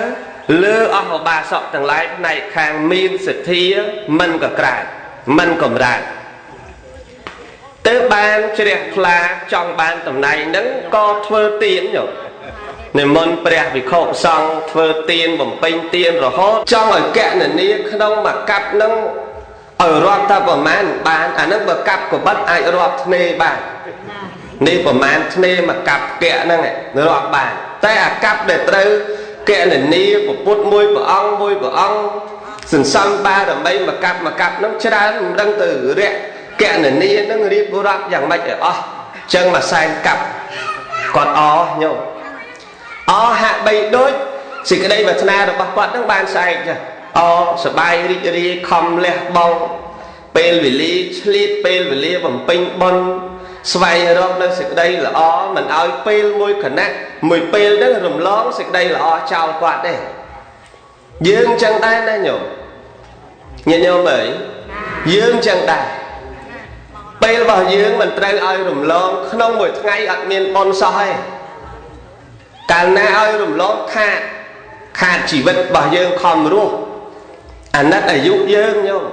លើអស់ឧបាសកទាំងឡាយផ្នែកខាងមានសទ្ធាមិនកក្រើកមិនកម្រើកទៅបានជ្រះថ្លាចង់បានតំណែងហ្នឹងក៏ធ្វើទានញោមនិមន្តព្រះវិខុសង្ឃធ្វើទានបំពេញទានរហូតចង់ឲ្យកណនាក្នុងមួយកាប់ហ្នឹងឲ្យរាប់ថាប្រមាណបានអាហ្នឹងបើកាប់កបិតអាចរាប់ធ្នេបាននេះប្រមាណធ្នេមួយកាប់កៈហ្នឹងរាប់បានតែអាកាប់ដែលត្រូវកណនាពុទ្ធមួយព្រះអង្គមួយព្រះអង្គសន្សំបារមីមួយកាប់មួយកាប់ហ្នឹងច្រើនមិនដឹងទៅរយៈកណនានឹងរៀបរាប់យ៉ាងម៉េចឲ្យអស់ចឹងមួយសែនកាប់គាត់អញោមអហាក់បីដូចសេចក្តីប្រាថ្នារបស់គាត់នឹងបានស្អែកចាអសបាយរីករាយខំលះបង់ពេលវេលាឆ្លៀតពេលវេលាបំពេញបុណ្យស្វែងរកនៅសេចក្តីល្អមិនឲ្យពេលមួយខណៈមួយពេលនឹងរំលងសេចក្តីល្អចោលគាត់ទេយើងចឹងដែរណាញោមញាតិញោមអើយយើងចឹងដែរពេលរបស់យើងមិនត្រូវឲ្យរំលងក្នុងមួយថ្ងៃអត់មានបុណ្យសោះទេកាលណាឲ្យរំលងខាតជីវិតរបស់យើងខំរស់អាណិតអាយុយើងញោម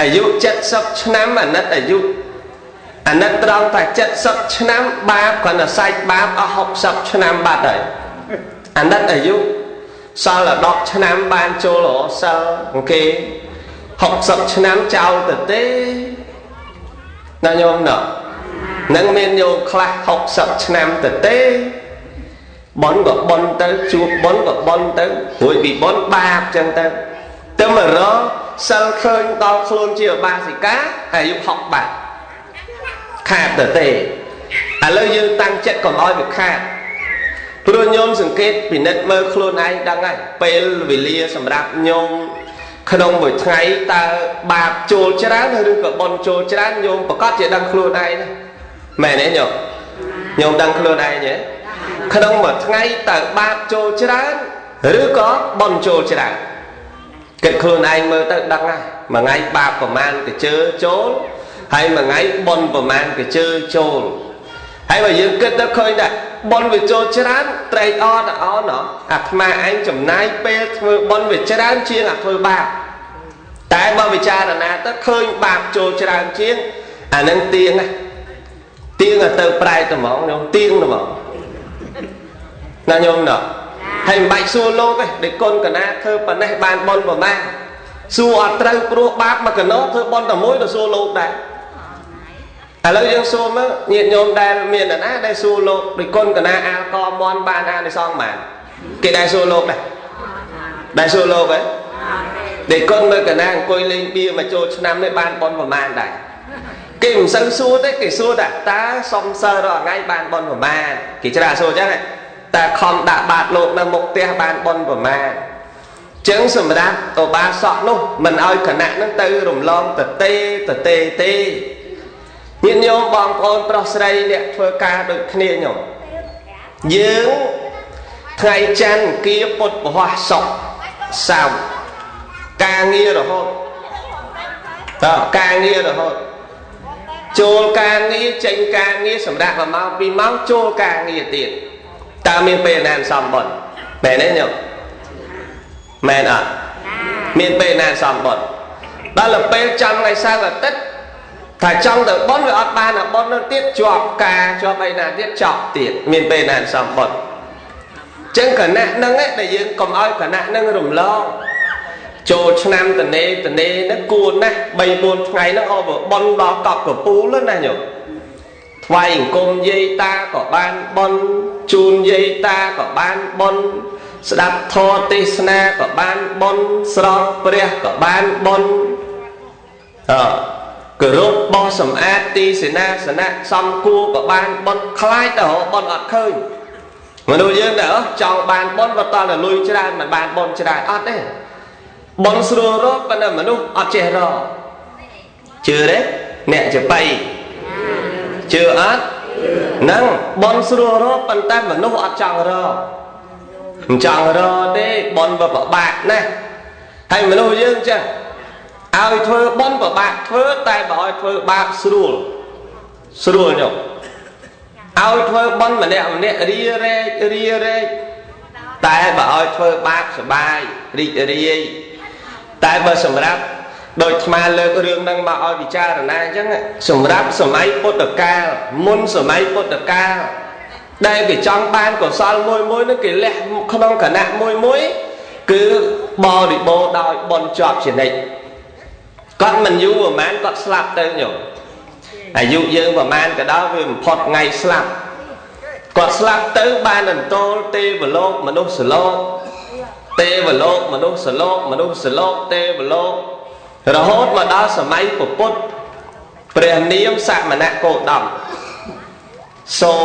អាយុ70ឆ្នាំអាណិតអាយុអាណិតត្រង់តែ70ឆ្នាំបាបគ្រាន់តែសាច់បាបអស់60ឆ្នាំបាត់ហើយអាណិតអាយុសល់តែ10ឆ្នាំបានចូលរសិលគេ60ឆ្នាំចោលទៅទេណាញោមណ៎នឹងមានញោមខ្លះ60ឆ្នាំទៅទេបុណ្យក៏បុណ្យទៅជួបបុណ្យក៏បុណ្យទៅរួចពីបុណ្យបាបចឹងទៅ ទៅមករកសិលឃើញដល់ខ្លួនជាឧបាសិកាអាយុ60បាត់ខាតទៅទេឥឡូវយើងតាំងចិត្តកុំឲ្យវាខាតព្រោះញោមសង្កេតពិនិត្យមើលខ្លួនឯងដឹងហើយពេលវេលាសម្រាប់ញោមក្នុងមួយថ្ងៃតើបាបចូលច្រើនឬក៏បុណ្យចូលច្រើនញោមប្រកាសជាដឹងខ្លួនឯងណាមែនទេញោមញោមដឹងខ្លួនឯងទេក្នុងមួយថ្ងៃតើបាបចូលច្រើនឬក៏បុណ្យចូលច្រើនគិតខ្លួនឯងមើលទៅដឹងហើយមួយថ្ងៃបាបប្រមាណកជើចូលហើយមួយថ្ងៃបុណ្យប្រមាណកជើចូលហើយបើយើងគិតទៅឃើញថាបុណ្យវាចូលច្រើនត្រេកអរទៅអណោះអាត្មាឯងចំណាយពេលធ្វើបុណ្យវាច្រើនជាងអាធ្វើបាបតែបើពិចារណាទៅឃើញបាបចូលច្រើនជាងអានឹងទៀងណាទៀងទៅប្រែតហ្មងញោមទៀងហ្មងណាញោមណោះហើយមិនបាច់សួរលោកទេដូចកូនកណាធ្វើប៉ុណ្ណេះបានបុណ្យប្រមាណសួរអត់ត្រូវព្រោះបាបមកកណោធ្វើបុណ្យតែមួយទៅសួរលោកដែរឥឡូវយើងសួរមើលញាតិញោមដែលមានអ្នកណាដែលសួរលោកដូចកូនកណាអាលកមន់បានអានិសង្សបានគេដែលសួរលោកដែរដែលសួរលោកហ៎ដែលកូនមើលកណាអង្គុយលេងបៀមកចូលឆ្នាំនេះបានបុណ្យប្រមាណដែរគេមិនសូវសួរទេគេសួរតែតើសុំសិលរាល់ថ្ងៃបានបុណ្យប្រមាណគេច្រើនសួរចឹងតែខំដាក់បាតលោកនៅមុខផ្ទះបានបុណ្យប្រមាណចឹងសម្រាប់ឧបាសកនោះមិនឲ្យគណៈនឹងទៅរំលងតទេតទេទេញាតិញោមបងប្អូនប្រុសស្រីអ្នកធ្វើការដូចគ្នាញោមយើងថ្ងៃច័ន្ទអង្គារពុធពហុសុក្រសៅរ៍ការងាររហូតតើការងាររហូតចូលការងារចេញការងារសម្រាប់1ម៉ោង2ម៉ោងចូលការងារទៀតតើមានពេលណាសំបុត្រមែនទេញោមមែនអត់មានពេលណាសំបុត្រដល់ពេលចំថ្ងៃសៅរ៍អាទិត្យថាចង់ទៅបុណ្យវាអត់បានអាបុណ្យនោះទៀតជាប់ការជាប់អីណាទៀតចប់ទៀតមានពេលណាសំបុត្រចឹងគណៈហ្នឹងដែលយើងកុំឲ្យគណៈហ្នឹងរំលងចូលឆ្នាំតនេតនេហ្នឹងគួរណាស់3 4ថ្ងៃហ្នឹងអបបុណ្យដល់កប់កពូលណាញោមថ្វាយអង្គមយាយតាក៏បានបុណ្យជូនយាយតាក៏បានបុណ្យស្ដាប់ធម៌ទេសនាក៏បានបុណ្យស្រង់ព្រះក៏បានបុណ្យអគោរពបោះសម្អាតទីសេនាសនៈសំគួរក៏បានបុណ្យខ្លាចទៅរកបុណ្យអត់ឃើញមនុស្សយើងដែរចង់បានបុណ្យបើតតែលុយច្រើនមិនបានបុណ្យច្រើនអត់ទេបុណ្យស្រួលរកប៉ុន្តែមនុស្សអត់ចេះរកជឿទេអ្នកចបៃជឿអត់ហ្នឹងបុណ្យស្រួលរកប៉ុន្តែមនុស្សអត់ចង់រកមិនចង់រកទេបុណ្យវាពិបាកណាស់ហើយមនុស្សយើងចឹងឲ្យធ្វើបុណ្យពិបាកធ្វើតែបើឲ្យធ្វើបាបស្រួលស្រួលញោមឲ្យធ្វើបុណ្យម្នាក់ម្នាក់រារែករារែកតែបើឲ្យធ្វើបាបសបាយរីករាយតែបើសម្រាប់ដោយអាត្មាលើករឿងហ្នឹងមកឲ្យពិចារណាអញ្ចឹងសម្រាប់សម័យពុទ្ធកាលមុនសម័យពុទ្ធកាលដែលគេចង់បានកុសលមួយមួយហ្នឹងគេលះក្នុងគណៈមួយមួយគឺបរិបូរដោយបុណ្យជាប់ជានិច្ចគាត់មិនយូរប្រហែលគាត់ស្លាប់ទៅញោមអាយុយើងប្រហែលក៏ដោយវាបំផុតថ្ងៃស្លាប់គាត់ស្លាប់ទៅបានអន្តរទេវលោកមនុស្សលោកទេវលោកមនុស្សលោកមនុស្សលោកទេវលោករហូតមកដល់សម័យពុទ្ធព្រះនាមសមណគោតមសូ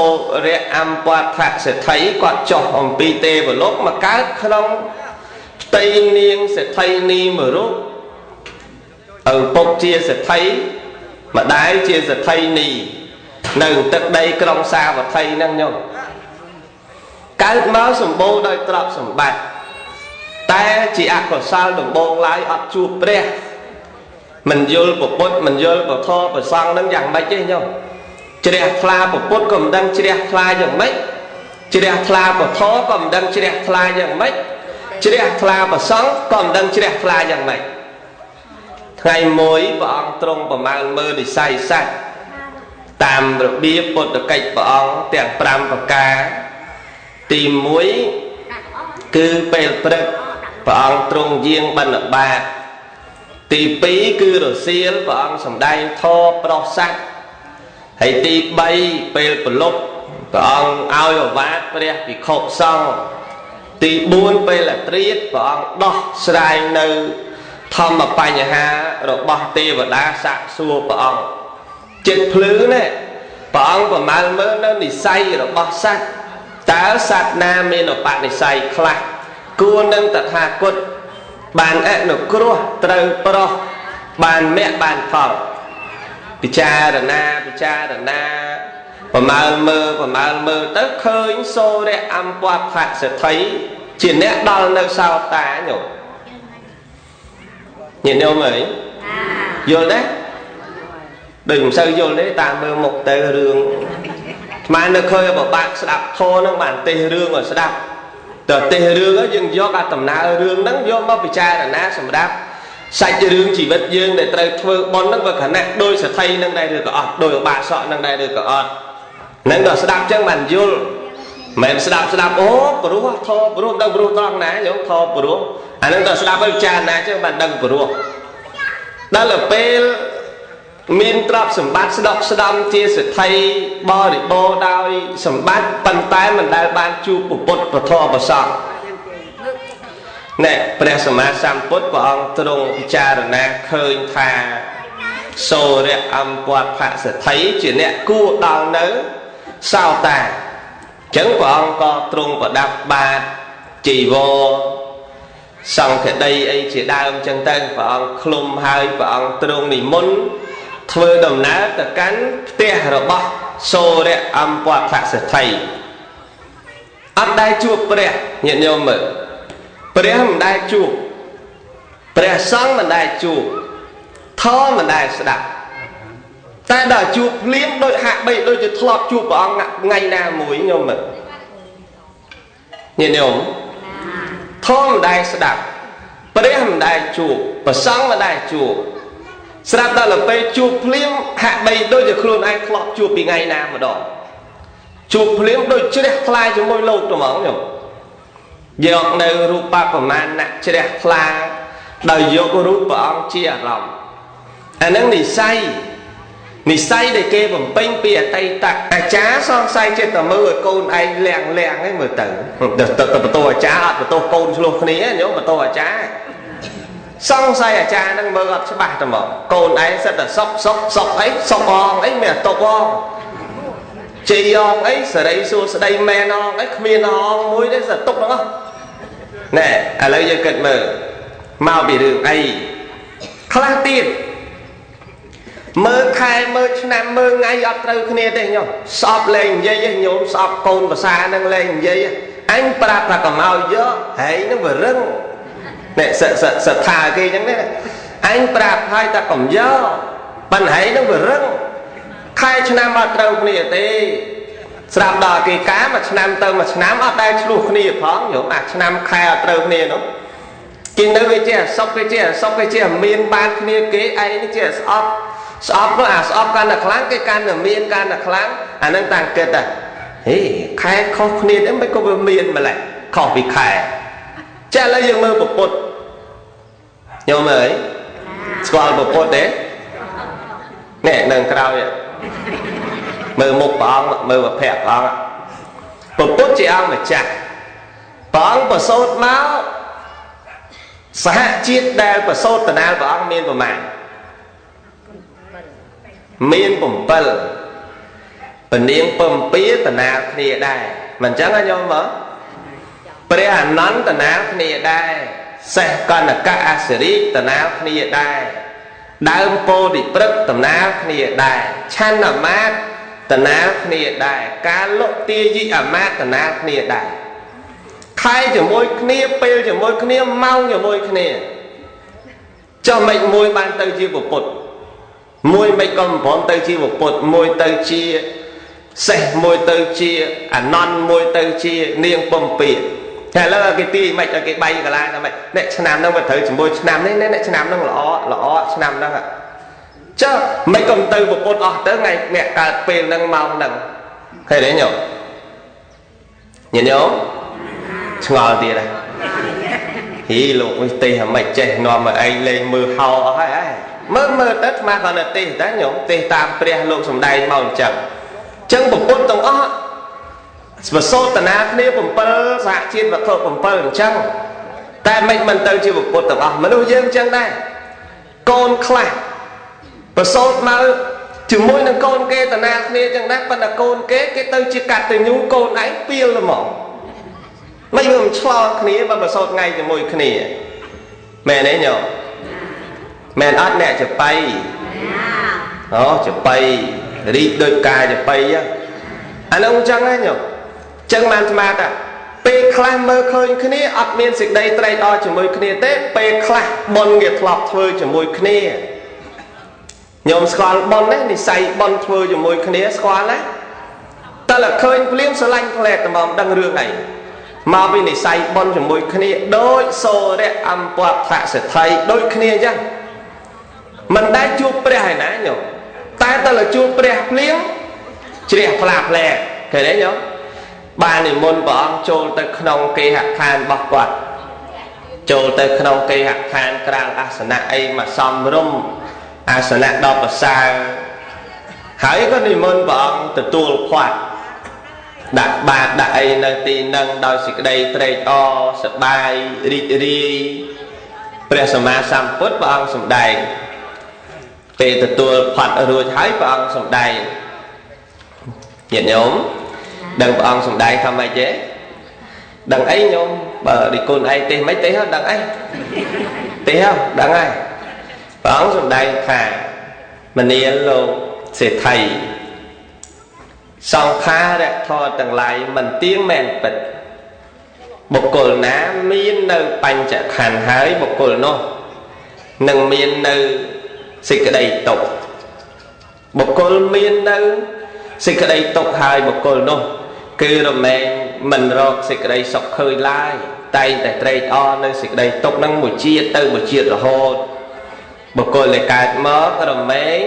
រៈអម្បដ្ឋសេដ្ឋីគាត់ចុះអំពីទេវលោកមកកើតក្នុងផ្ទៃនាងសេដ្ឋីនីមួយរូបឪពុកជាសេដ្ឋីម្ដាយជាសេដ្ឋីនីនៅទឹកដីក្រុងសាវត្ថីហ្នឹងញោមកើតមកសម្បូរដោយទ្រព្យសម្បត្តិតែជាអកុសលដំបូងឡើយអត់ជួបព្រះមិនយល់ពុទ្ធមិនយល់ពធប្រសង្ឃហ្នឹងយ៉ាងម៉េចទេញោមជ្រះថ្លាពុទ្ធក៏មិនដឹងជ្រះថ្លាយ៉ាងម៉េចជ្រះថ្លាពធក៏មិនដឹងជ្រះថ្លាយ៉ាងម៉េចជ្រះថ្លាប្រសង្ឃក៏មិនដឹងជ្រះថ្លាយ៉ាងម៉េចថ្ងៃមួយព្រះអង្គទ្រង់ប្រមាណមើលនិស័យសត្វតាមរបៀបពុទ្ធកិច្ចព្រះអង្គទាំង5ប្រការទី1គឺពេលព្រឹកព្រះអង្គទ្រង់យាងបិណ្ឌបាតទី2គឺរសៀលព្រះអង្គសម្ដែងធម៌ប្រោសសត្វហើយទី3ពេលព្រលប់ព្រះអង្គឲ្យឱវាទព្រះភិក្ខុសង្ឃទី4ពេលអាត្រៀតព្រះអង្គដោះស្រាយនៅ ធម្មបញ្ហារបស់ទេវតាសាកសួរព្រះអង្គចិត្តភ្លឺនេះព្រះអង្គប្រមាលមើលនៅនិស័យរបស់សត្វតើសត្វណាមានឧបនិស្ស័យខ្លះគួរនឹងតថាគតបានអនុគ្រោះត្រូវប្រោះបានមគ្គបានផលពិចារណាពិចារណាប្រមាលមើលប្រមាលមើលទៅឃើញសូរៈអំពតៈសេដ្ឋីជាអ្នកដល់នៅសោតាញោមញាតិញោមអើយយល់ទេដូចមិនសូវយល់ទេតាមមើលមុខទៅរឿងស្មាននៅឃើញបបាក់ស្ដាប់ធម៌ហ្នឹងបានទេសរឿងឲ្យស្ដាប់តើទេសរឿងយើងយកអាដំណើររឿងហ្នឹងយកមកពិចារណាសម្រាប់សាច់រឿងជីវិតយើងដែលត្រូវធ្វើបុណ្យហ្នឹងវាខណៈដោយសទ្ធិហ្នឹងដែរឬក៏អត់ដោយឧបាសកហ្នឹងដែរឬក៏អត់ហ្នឹងដល់ស្ដាប់ចឹងបានយល់មិនស្ដាប់ស្ដាប់អូព្រោះធម៌ព្រោះដឹងព្រោះត្រង់ណាញោមធម៌ព្រោះអាហ្នឹងដល់ស្ដាប់ឲ្យពិចារណាចឹងបានដឹងព្រោះដល់ទៅពេលមានទ្រព្យសម្បត្តិស្ដុកស្ដំជាសេដ្ឋីបរិបូរណ៍ដោយសម្បត្តិប៉ុន្តែមិនដែលបានជួបពុទ្ធពធប្រសង្ឃណែព្រះសម្មាសម្ពុទ្ធព្រះអង្គទ្រង់ពិចារណាឃើញថាសូរៈអំពតៈសេដ្ឋីជាអ្នកគួរដល់នៅសោតាអញ្ចឹងព្រះអង្គក៏ទ្រង់ប្រដាប់បាតជីវរសង្ឃដីអីជាដើមអញ្ចឹងទៅព្រះអង្គឃ្លុំហើយព្រះអង្គទ្រង់និមន្តធ្វើដំណើរទៅកាន់ផ្ទះរបស់សូរៈអំពតៈសេដ្ឋីអត់ដែលជួបព្រះញាតិញោមមើលព្រះមិនដែលជួបព្រះសង្ឃមិនដែលជួបធម៌មិនដែលស្ដាប់តែដល់ជួបភ្លាមដូចហាក់បីដូចជាធ្លាប់ជួបព្រះអង្គថ្ងៃណាមួយញោមមើលញាតិញោមធម៌មិនដែលស្ដាប់ព្រះមិនដែលជួបព្រះសង្ឃមិនដែលជួបស្រាប់ដល់ទៅពេលជួបភ្លាមហាក់បីដូចជាខ្លួនឯងធ្លាប់ជួបពីថ្ងៃណាម្ដងជួបភ្លាមដូចជ្រះថ្លាជាមួយលោកត្មងញោមយកនៅរូបប្រមាណៈជ្រះថ្លាដោយយករូបព្រះអង្គជាអារម្មណ៍អានឹងនិស័យនិស័យដែលគេបំពេញពីអតីតអាចារ្យសង្ស័យចិត្តតែមើលឲ្យកូនឯងលៀងលៀងឯងមើលទៅទៅបន្ទោអាចារ្យអត់បន្ទោកូនឆ្លោះគ្នាញោមបន្ទោអាចារ្យសង្ស័យអាចារ្យហ្នឹងមើលអត់ច្បាស់តែមកកូនឯងសិតតែសុកសុកសុកអីសុកអងអីមានតុកអងជ័យអងអីសេរីសួស្ដីមែនអងអីគ្មានអងមួយទេសិតទុកហ្នឹងណែឥឡូវយើងគិតមើលមកពីរឿងអីខ្លះទៀតមើលខែមើលឆ្នាំមើលថ្ងៃអត់ត្រូវគ្នាទេញោមស្អប់លែងនិយាយញោមស្អប់កូនភាសាហ្នឹងលែងនិយាយអញប្រាប់ថាកុំឲ្យយកហើយហ្នឹងវារឹងនេះសថាគេអញ្ចឹងណាអញប្រាប់ហើយថាកុំយកប៉ុន្តែហ្នឹងវារឹងខែឆ្នាំអត់ត្រូវគ្នាទេស្រាប់ដល់គេការមួយឆ្នាំទៅមួយឆ្នាំអត់ដែលឆ្លោះគ្នាផងញោមអាឆ្នាំខែអត់ត្រូវគ្នានោះគេនៅវាជាអសុខគេជាអសុខគេជាមានបានគ្នាគេឯងនេះជាស្អប់ស្អប់នោះអាស្អប់កាន់តែខ្លាំងគេកាន់តែមានកាន់តែខ្លាំងអានឹងតាំងគិតហេខែខុសគ្នាទេមិនក៏វាមានម្ល៉េះខុសពីខែចាឥឡូវយើងមើលពុទ្ធញោមអើយស្គាល់ពុទ្ធទេនេះនៅក្រោយមើលមុខព្រះអង្គមើលវភៈព្រះអង្គពុទ្ធជាអង្គម្ចាស់ព្រះអង្គប្រសូតមកសហជាតិដែលប្រសូតតណាលព្រះអង្គមានប្រមាណមាន7ពនាងពពាតណាលគ្នាដែរមិនអញ្ចឹងហ៎ញោមមើលព្រះអនន្តតណាលគ្នាដែរសេះកនកៈអសិរិតណាលគ្នាដែរដើមពោធិព្រឹកតណាលគ្នាដែរឆន្ទមាតតណាលគ្នាដែរការលុទាយិអមាតតណាលគ្នាដែរខែជាមួយគ្នាពេលជាមួយគ្នាម៉ោងជាមួយគ្នាចុះមិនមួយបានទៅជាពុទ្ធមួយមិនក៏មិនព្រមទៅជាពុទ្ធមួយទៅជាសេះមួយទៅជាអនន្តមួយទៅជានាងពំពាតែឥឡូវគេទីមិនឲ្យគេបាយកលាណាមិនអ្នកឆ្នាំហ្នឹងវាត្រូវជាមួយឆ្នាំនេះអ្នកឆ្នាំហ្នឹងល្អល្អឆ្នាំហ្នឹងចុះមិនកុំទៅពុទ្ធអស់ទៅថ្ងៃអ្នកកើតពេលហ្នឹងម៉ោងហ្នឹងឃើញទេញោមញាតិញោមឆ្ងល់ទៀតហ៎ហ៊ីលោកនេះទេហ្មិនចេះនាំឲ្យឯងលេងមើលហោអស់ហើយឯងមើលមើលទៅស្មាគាត់នៅទេតែញោមទេតាមព្រះលោកសំដែងមកអញ្ចឹងអញ្ចឹងពុទ្ធទាំងអស់ប្រសូតនាគ្នា7សហជាតិវត្ថុ7អញ្ចឹង តែមិនទៅជាពុទ្ធទាំងអស់មនុស្សយើងចឹងដែរកូនខ្លះប្រសូតមកជាមួយនឹងកូនគេតាណាគ្នាចឹងដែរប៉ុន្តែកូនគេគេទៅជាកតញ្ញូកូនឯងពីលហ្មងមិនវាមិនឆ្លងគ្នាបើប្រសូតថ្ងៃជាមួយគ្នាមែនទេញោមមែនអត់អ្នកចបៃអូចបៃរីកដូចកាចបៃអានោះចឹងហ៎ញោមចឹងបានស្មាតពេលខ្លះមើលឃើញគ្នាអត់មានសេចក្តីត្រេកអរជាមួយគ្នាទេពេលខ្លះបុណ្យគេធ្លាប់ធ្វើជាមួយគ្នាញោមស្គាល់បុណ្យណានិស័យបុណ្យធ្វើជាមួយគ្នាស្គាល់ណាតែលឃើញភ្លាមស្រឡាញ់ផ្លែត្មងដឹងរឿងអីមកពីនិស័យបុណ្យជាមួយគ្នាដូចសូរៈអំពតថសិទ្ធិដូចគ្នាអញ្ចឹងមិនដែលជួបព្រះឯណាញោមតែតើជួបព្រះភ្លាមជ្រះថ្លាផ្លែឃើញទេញោមបាននិមន្តព្រះអង្គចូលទៅក្នុងគេហដ្ឋានរបស់គាត់ចូលទៅក្នុងគេហដ្ឋានក្រាលអាសនៈអីមកសំរុំអាសនៈដ៏ប្រសើរហើយក៏និមន្តព្រះអង្គទទួលផាត់ដាក់បាតដាក់អីនៅទីនឹងដោយសេចក្តីត្រេកអរសប្បាយរីករាយព្រះសម្មាសម្ពុទ្ធព្រះអង្គសម្ដែងពេលទទួលផាត់រួចហើយព្រះអង្គសម្ដែងញាតិញោមដឹងព្រះអង្គសម្ដែងថាម៉េចទេដឹងអីញោមបើឌីគុណឯងទេមិនទេហ៎ដឹងអីទេហ៎ដឹងហើយព្រះអង្គសម្ដែងថាមនាលលោកសេដ្ឋីសង្ខារធម៌ទាំងឡាយមិនទៀងមែនពិតបុគ្គលណាមាននៅបញ្ចខណ្ឌហើយបុគ្គលនោះនឹងមាននៅសេចក្តីទុក្ខបុគ្គលមាននៅសេចក្តីទុក្ខហើយបុគ្គលនោះគឺរមែងមិនរកសេចក្តីសុខឃើញឡើយតែងតែត្រេកអរនៅសេចក្តីទុក្ខនឹងមួយជាតិទៅមួយជាតិរហូតបុគ្គលដែលកើតមករមែង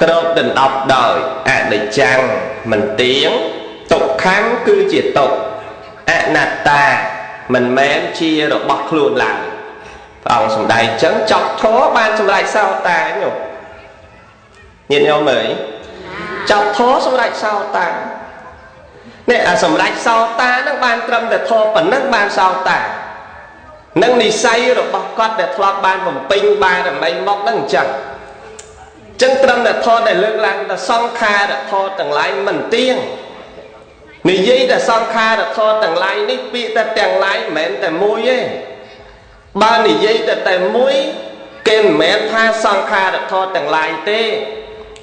គ្របដណ្ដប់ដោយអនិច្ចំមិនទៀងទុក្ខំគឺជាទុក្ខអនត្តាមិនមែនជារបស់ខ្លួនឡើយព្រះអង្គសម្ដែងអញ្ចឹងចប់ធម៌បានសម្រេចសោតាញោមញាតិញោមអើយចប់ធម៌សម្រេចសោតានេះអាសម្រេចសោតានឹងបានត្រឹមតែធម៌ប៉ុណ្ណឹងបានសោតានឹងនិស័យរបស់គាត់ដែលធ្លាប់បានបំពេញបារមីមកនឹងអញ្ចឹងចឹងត្រឹមតែធម៌ដែលលើកឡើងថាសង្ខារធម៌ទាំងឡាយមិនទៀងនិយាយតែសង្ខារធម៌ទាំងឡាយនេះពាក្យតែទាំងឡាយមិនមែនតែមួយទេបើនិយាយតែមួយគេមិនមែនថាសង្ខារធម៌ទាំងឡាយទេ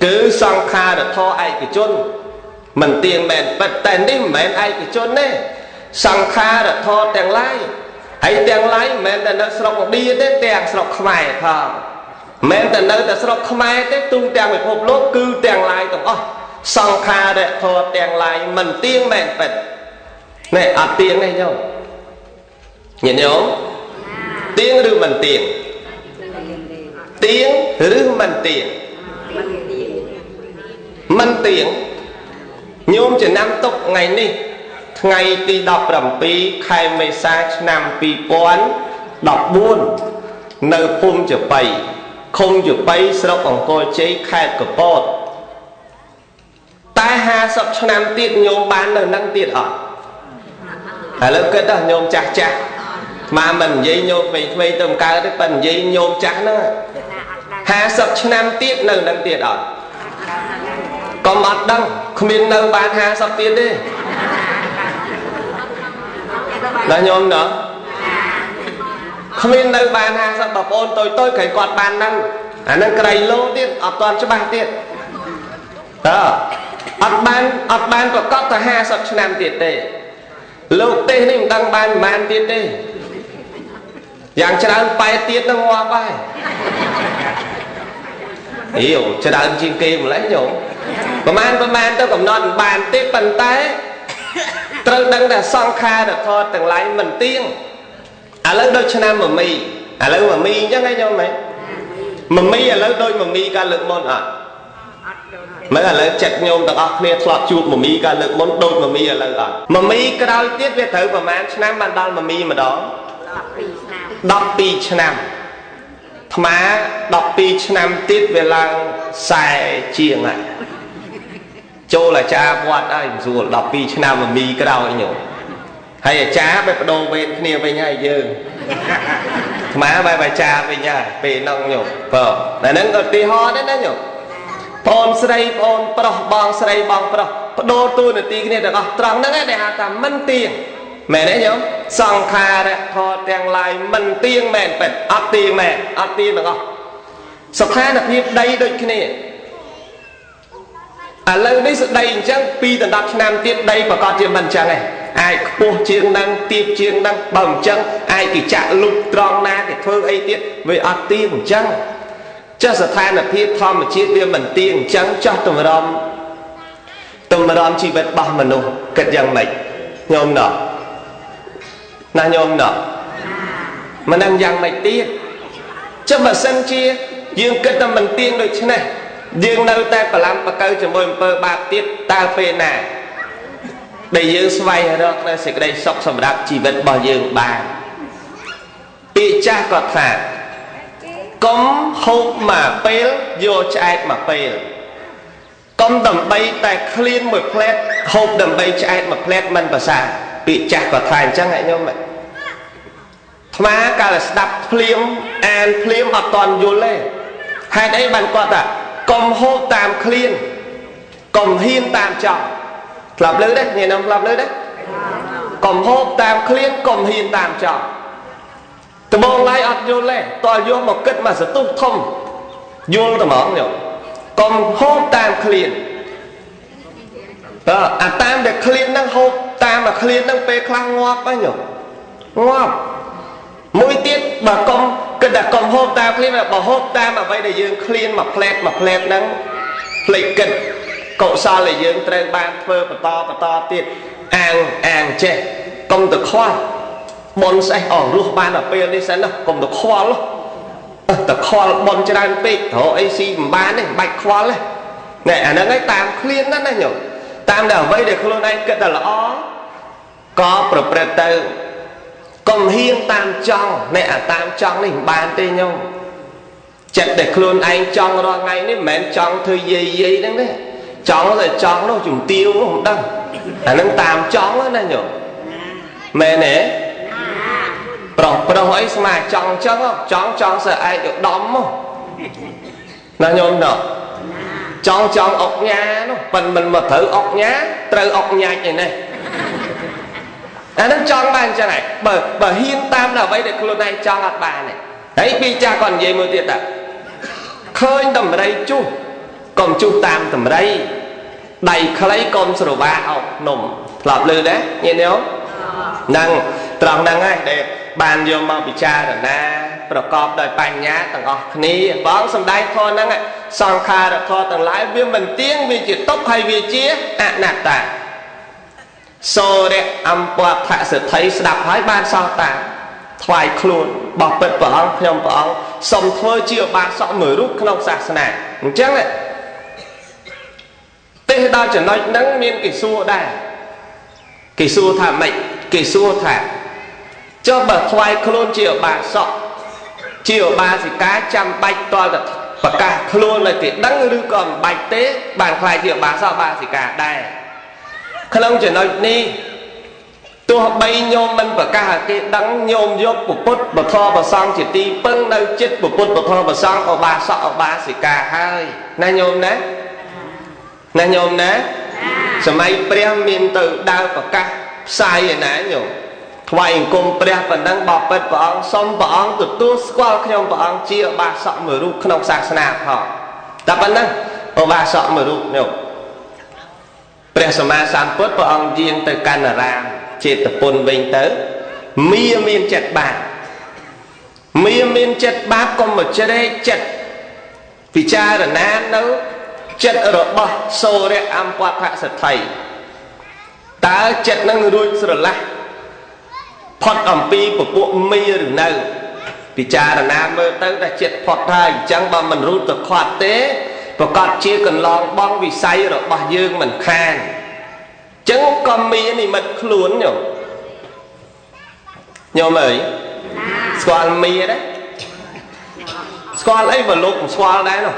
គឺសង្ខារធម៌ឯកជនមិនទៀងមែនពិតតែនេះមិនមែនឯកជនទេសង្ខារធម៌ទាំងឡាយហើយទាំងឡាយមិនមែនតែនៅស្រុកឥណ្ឌាទេទាំងស្រុកខ្មែរផងមិនមែនតែនៅតែស្រុកខ្មែរទេទូទាំងពិភពលោកគឺទាំងឡាយទាំងអស់សង្ខារធម៌ទាំងឡាយមិនទៀងមែនពិតនេះអត់ទៀងទេញោមញាតិញោមទៀងឬមិនទៀងទៀងឬមិនទៀងមិនទៀងញោមចំណាំទុកថ្ងៃនេះថ្ងៃទី17ខែមេសាឆ្នាំ2014នៅភូមិចបៃឃុំចបៃស្រុកអង្គរជ័យខេត្តកពតតែ50ឆ្នាំទៀតញោមបាននៅនឹងទៀតអត់ឥឡូវគិតដល់ញោមចាស់ចាស់មកមិននិយាយញោមក្មេងៗទៅមិនកើតទេប៉ុន្តែនិយាយញោមចាស់ហ្នឹង50ឆ្នាំទៀតនៅនឹងទៀតអត់កុំអត់ដឹងគ្មាននៅបាន50ទៀតទេណាញោមណាគ្មាននៅបាន50បងប្អូនតូចតូចក្រែងគាត់បាននៅអាហ្នឹងក្រៃលោទៀតអត់ទាន់ច្បាស់ទៀតតើអត់បានប្រកបតែ50ឆ្នាំទៀតទេលោកទេសនេះមិនដឹងបានប៉ុន្មានទៀតទេយ៉ាងច្រើន8ទៀតនឹងងាប់ហើយអីច្រើនជាងគេម្លេះញោមប្រមាណទៅកំណត់មិនបានទេប៉ុន្តែត្រូវដឹងថាសង្ខារធម៌ទាំងឡាយមិនទៀងឥឡូវដូចឆ្នាំមមីឥឡូវមមីអញ្ចឹងហ៎ញោមហ៎មមីឥឡូវដូចមមីកាលលើកមុនអត់មើលឥឡូវចិត្តញោមទាំងអស់គ្នាធ្លាប់ជួបមមីកាលលើកមុនដូចមមីឥឡូវអត់មមីក្រោយទៀតវាត្រូវប្រហែលឆ្នាំបានដល់មមីម្ដង12ឆ្នាំថ្ម12ឆ្នាំទៀតវាឡើង40ជាងហើយចូលអាចារ្យវត្តហើយមិនស្រួល12ឆ្នាំមមីក្រោយញោមហើយអាចារ្យបែបបដូរវេនគ្នាវិញហើយយើង ថ្មបាយបាយចាវិញហើយពេលហ្នឹងញោមបើតែហ្នឹងក៏ទីហោដែរណាញោមបងស្រីបងប្រុសបងស្រីបងប្រុសបដូរតួនាទីគ្នាទាំងអស់ត្រង់ហ្នឹងឯងដែលហៅថាមិនទៀងមែនទេញោមសង្ខារធម៌ទាំងឡាយមិនទៀងមែនពិតអត់ទៀងមែនអត់ទៀងទាំងអស់ស្ថានភាពដីដូចគ្នាឥឡូវនេះស្ដីអញ្ចឹង2ដល់10ឆ្នាំទៀតដីប្រកាសជាមិនអញ្ចឹងឯងអាចខ្ពស់ជាងហ្នឹងទាបជាងហ្នឹងបើអញ្ចឹងអាចគេចាក់លុបត្រង់ណាគេធ្វើអីទៀតវាអត់ទៀងអញ្ចឹងចុះស្ថានភាពធម្មជាតិវាមិនទៀងអញ្ចឹងចុះតម្រាំជីវិតរបស់មនុស្សគិតយ៉ាងម៉េចញោមណោះណាញោមណោះមិនដឹងយ៉ាងម៉េចទៀតចុះបើសិនជាយើងគិតតែមិនទៀងដូច្នេះយើងនៅតែប្រឡាំប្រកៅជាមួយអំពើបាបទៀតតើពេលណាដែលយើងស្វែងរកនៅសេចក្តីសុខសម្រាប់ជីវិតរបស់យើងបានពាក្យចាស់ក៏ថាកុំហូបមួយពេលយកឆ្អែតមួយពេលកុំដើម្បីតែឃ្លានមួយផ្លែតហូបដើម្បីឆ្អែតមួយផ្លែតមិនប្រសើរពាក្យចាស់ក៏ថាអញ្ចឹងហ៎ញោមអាត្មាកាលស្ដាប់ភ្លាមអានភ្លាមអត់តន់យល់ទេហេតុអីបានគាត់ថាកុំហូបតាមឃ្លានកុំហ៊ានតាមចង់ធ្លាប់លើទេញ៉ាំធ្លាប់លើទេកុំហូបតាមឃ្លានកុំហ៊ានតាមចង់ត្បូងឡើយអត់យល់ទេតើយកមកគិតមកសន្ទុះធំយល់តែហ្មងញោមកុំហូបតាមឃ្លានតើអាតាមដែលឃ្លានហ្នឹងហូបតាមអាឃ្លានហ្នឹងពេលខ្លះងាប់ហ្នឹងញោមងាប់មួយទៀតបើកុំគិតថាកុំហូបតាមឃ្លានបើហូបតាមអ្វីដែលយើងឃ្លានមួយផ្លែតមួយផ្លែតហ្នឹងភ្លេចគិតកុសលដែលយើងត្រូវបានធ្វើបន្តទៀតអាងចេះកុំទៅខ្វល់បុណ្យស្អេះអស់រស់បានដល់ពេលនេះសិនណាកុំទៅខ្វល់ទៅខ្វល់បុណ្យច្រើនពេករកអីស៊ីមិនបានទេមិនបាច់ខ្វល់ទេណែអាហ្នឹងឯងតាមឃ្លានណាញោមតាមតែអ្វីដែលខ្លួនឯងគិតតែល្អក៏ប្រព្រឹត្តទៅកុំហ៊ានតាមចង់ណែអាតាមចង់នេះមិនបានទេញោមចិត្តដែលខ្លួនឯងចង់រាល់ថ្ងៃនេះមិនមែនចង់ធ្វើយាយហ្នឹងទេចង់តែចង់នោះជំទាវនោះមិនដឹងអាហ្នឹងតាមចង់ណាញោមមែនទេប្រុសអីស្មាចង់ចឹងចង់សើឯកឧត្តមមកណាញោមណោះចង់អុកញ៉ានោះប៉ិនមិនមកត្រូវអុកញ៉ាត្រូវអុកញ៉ាច់ឯនេះអាហ្នឹងចង់បានអញ្ចឹងឯងបើហ៊ានតាមដល់អ្វីដែលខ្លួនឯងចង់អត់បានទេហើយពីចាស់គាត់និយាយមួយទៀតថាឃើញដំរីជុះកុំជុះតាមដំរីដៃខ្លីកុំស្រវាអោបនំធ្លាប់ឮដែរញាតិញោមហ្នឹងត្រង់ហ្នឹងហើយដែលបានយកមកពិចារណាប្រកបដោយបញ្ញាទាំងអស់គ្នាបងសំដែងធម៌ហ្នឹងសង្ខារធម៌ទាំងឡាយវាមិនទៀងវាជាទុក្ខហើយវាជាអនត្តាសូរៈអំពថសិទ្ធិស្ដាប់ហើយបានសោតាថ្វាយខ្លួនបោះពិតព្រះអង្គខ្ញុំព្រះអង្គសូមធ្វើជាឧបាសកមួយរូបក្នុងសាសនាអញ្ចឹងទេសដល់ចំណុចហ្នឹងមានគេសួរដែរគេសួរថាម៉េចគេសួរថាចុះបើថ្វាយខ្លួនជាឧបាសកជាឧបាសិកាចាំបាច់តលតែប្រកាសខ្លួនឲ្យគេដឹងឬក៏មិនបាច់ទេបានខ្លាយជាឧបាសកឧបាសិកាដែរក្នុងចំណុចនេះទោះបីញោមមិនប្រកាសឲ្យគេដឹងញោមយកពុទ្ធពធប្រសង្ឃជាទីពឹងនៅចិត្តពុទ្ធពធប្រសង្ឃឧបាសកឧបាសិកាហើយណាញោមណាណាញោមណាសម័យព្រះមានទៅដើរប្រកាសផ្សាយឯណាញោមថ្វាយអង្គមព្រះប៉ុណ្ណឹងបបិទ្ធព្រះអង្គសូមព្រះអង្គទទួលស្គាល់ខ្ញុំព្រះអង្គជាឧបាសកមួយរូបក្នុងសាសនាផងតែប៉ុណ្ណឹងឧបាសកមួយរូបញោមព្រះសម្មាសម្ពុទ្ធព្រះអង្គយាងទៅកណ្ដារាមចេតពុនវិញទៅមានចិត្តបាបមានចិត្តបាបកុំមកជ្រែកចិត្តពិចារណានៅចិត្តរបស់សូរៈអំពថសិទ្ធិតើចិត្តនឹងរួចស្រឡះផុតអំពីពពួកមីឬនៅពិចារណាមើលទៅតែចិត្តផុតហើយអញ្ចឹងបើមិនរូតទៅខាត់ទេប្រកាសជាកន្លងបងវិស័យរបស់យើងមិនខានអញ្ចឹងក៏មាននិមិត្តខ្លួនញោមញោមអើយស្គាល់មីទេស្គាល់អីបើលោកមិនស្គាល់ដែរនោះ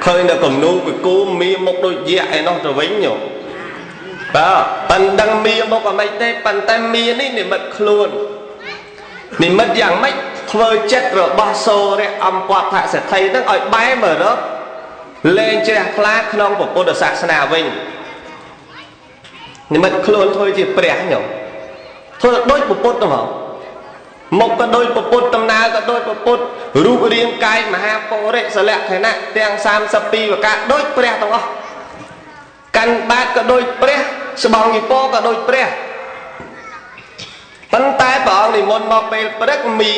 ឃើញតែគំនូពីគូមីមុខដូចយៈឯនោះទៅវិញញោមបាទប៉ិនដឹងមីមុខអ្មេទេប៉ុន្តែមីនេះនិមិត្តខ្លួន និមិត្តយ៉ាងម៉េចធ្វើចិត្តរបស់សូរៈអំពតសេដ្ឋីហ្នឹងឲ្យបែរមករកលែងជ្រះថ្លាក្នុងពុទ្ធសាសនាវិញនិមិត្តខ្លួនធ្វើជាព្រះញោមធ្វើដូចពុទ្ធហ្មងមុខក៏ដូចពុទ្ធដំណើរក៏ដូចពុទ្ធរូបរាងកាយមហាពុរិសលក្ខណៈទាំង32ប្រការដូចព្រះទាំងអស់កាន់បាតក៏ដូចព្រះស្បង់ចីពរក៏ដូចព្រះប៉ុន្តែព្រះអង្គនិមន្តមកពេលព្រឹកមា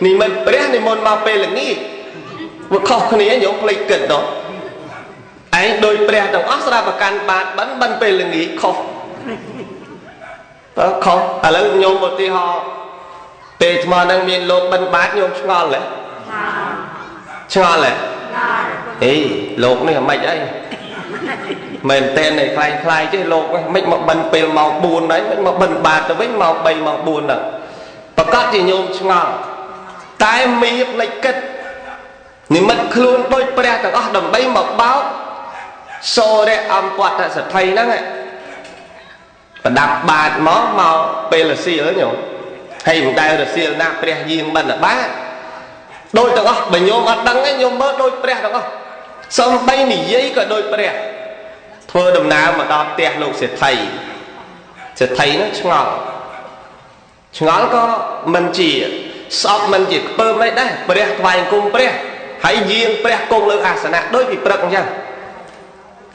និមិត្តព្រះនិមន្តមកពេលល្ងាចវាខុសគ្នាញោមភ្លេចគិតដល់ឯងដូចព្រះទាំងអស់ស្រាប់ប្រកាន់បាតបិណ្ឌបិណ្ឌពេលល្ងាចខុសតើខុសឥឡូវញោមឧទាហរណ៍ពេលថ្មហ្នឹងមានលោកបិណ្ឌបាតញោមឆ្ងល់ហ៎ឆ្ងល់ហ៎អេលោកនេះអាម៉េចអីមែនតើនេះខ្លាយៗទេលោកមិនមកបិណ្ឌពេលម៉ោង4ហើយមិនមកបិណ្ឌបាតទៅវិញម៉ោង3ម៉ោង4ហ្នឹងប្រកាសជាញោមឆ្ងល់តែមានផ្លេចគិតនិមិត្តខ្លួនដូចព្រះទាំងអស់ដើម្បីមកបោកសូរៈអំពតសេដ្ឋីហ្នឹងប្រដាប់បាតមកពេលរសៀលញោមហើយមិនដែលរសៀលណាព្រះយាងបិណ្ឌបាតដូចទាំងអស់បើញោមអត់ដឹងទេញោមមើលដូចព្រះទាំងអស់សំបីនិយាយក៏ដូចព្រះធ្វើដំណើរមកដល់ផ្ទះលោកសេដ្ឋីសេដ្ឋីហ្នឹងឆ្ងល់ក៏មិនជាស្អប់មិនជាខ្ពើមអីដែរព្រះថ្វាយអង្គមព្រះហើយយាងព្រះគង់លើអាសនៈដូចពីព្រឹកអញ្ចឹង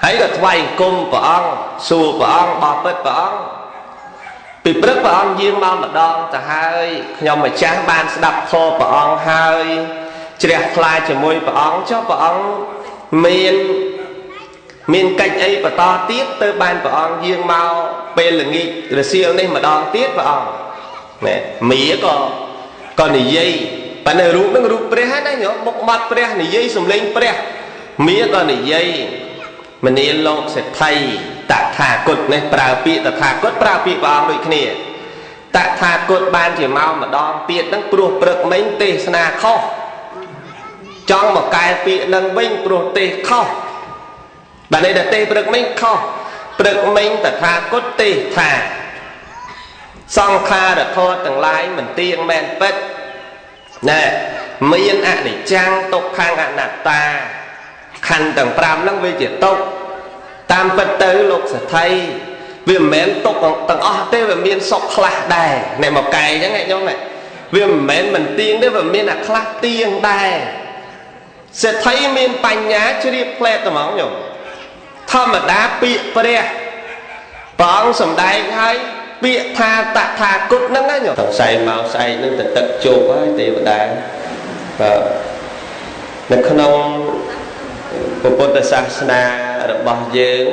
ហើយក៏ថ្វាយអង្គមព្រះអង្គសួរព្រះអង្គបបិទ្ធព្រះអង្គពីព្រឹកព្រះអង្គយាងមកម្ដងទៅហើយខ្ញុំម្ចាស់បានស្ដាប់ធម៌ព្រះអង្គហើយជ្រះថ្លាជាមួយព្រះអង្គចុះព្រះអង្គមានកិច្ចអីបន្តទៀតទៅបានព្រះអង្គយាងមកពេលល្ងាចរសៀលនេះម្ដងទៀតព្រះអង្គណែមាក៏និយាយប៉ុន្តែរូបនឹងរូបព្រះណាញោមមុខមាត់ព្រះនិយាយសំឡេងព្រះមាក៏និយាយមនាលលោកសេដ្ឋីតថាគតនេះប្រើពាក្យតថាគតប្រើពាក្យព្រះអង្គដូចគ្នាតថាគតបានជាមកម្ដងទៀតហ្នឹងព្រោះព្រឹកមិញទេសនាខុសចង់មកកែពាក្យហ្នឹងវិញព្រោះទេសខុសបាទនេះដែលទេសព្រឹកមិញខុសព្រឹកមិញតថាគតទេសថាសង្ខារធម៌ទាំងឡាយមិនទៀងមែនពិតណែមានអនិច្ចំទុក្ខំអនត្តាខណ្ឌទាំង5ហ្នឹងវាជាទុក្ខតាមពិតទៅលោកសេដ្ឋីវាមិនមែនទុក្ខទាំងអស់ទេវាមានសុខខ្លះដែរអ្នកមកកែអញ្ចឹងញោមវាមិនមែនមិនទៀងទេវាមានអាខ្លះទៀងដែរសេដ្ឋីមានបញ្ញាជ្រាបផ្លែតហ្មងញោមធម្មតាពាក្យព្រះព្រះអង្គសំដែងឲ្យពាក្យថាតថាគតហ្នឹងណាញោមសង្ស័យមកស្អែកហ្នឹងទៅទឹកជោគហើយទេវតាបាទនៅក្នុងពុទ្ធសាសនារបស់យើង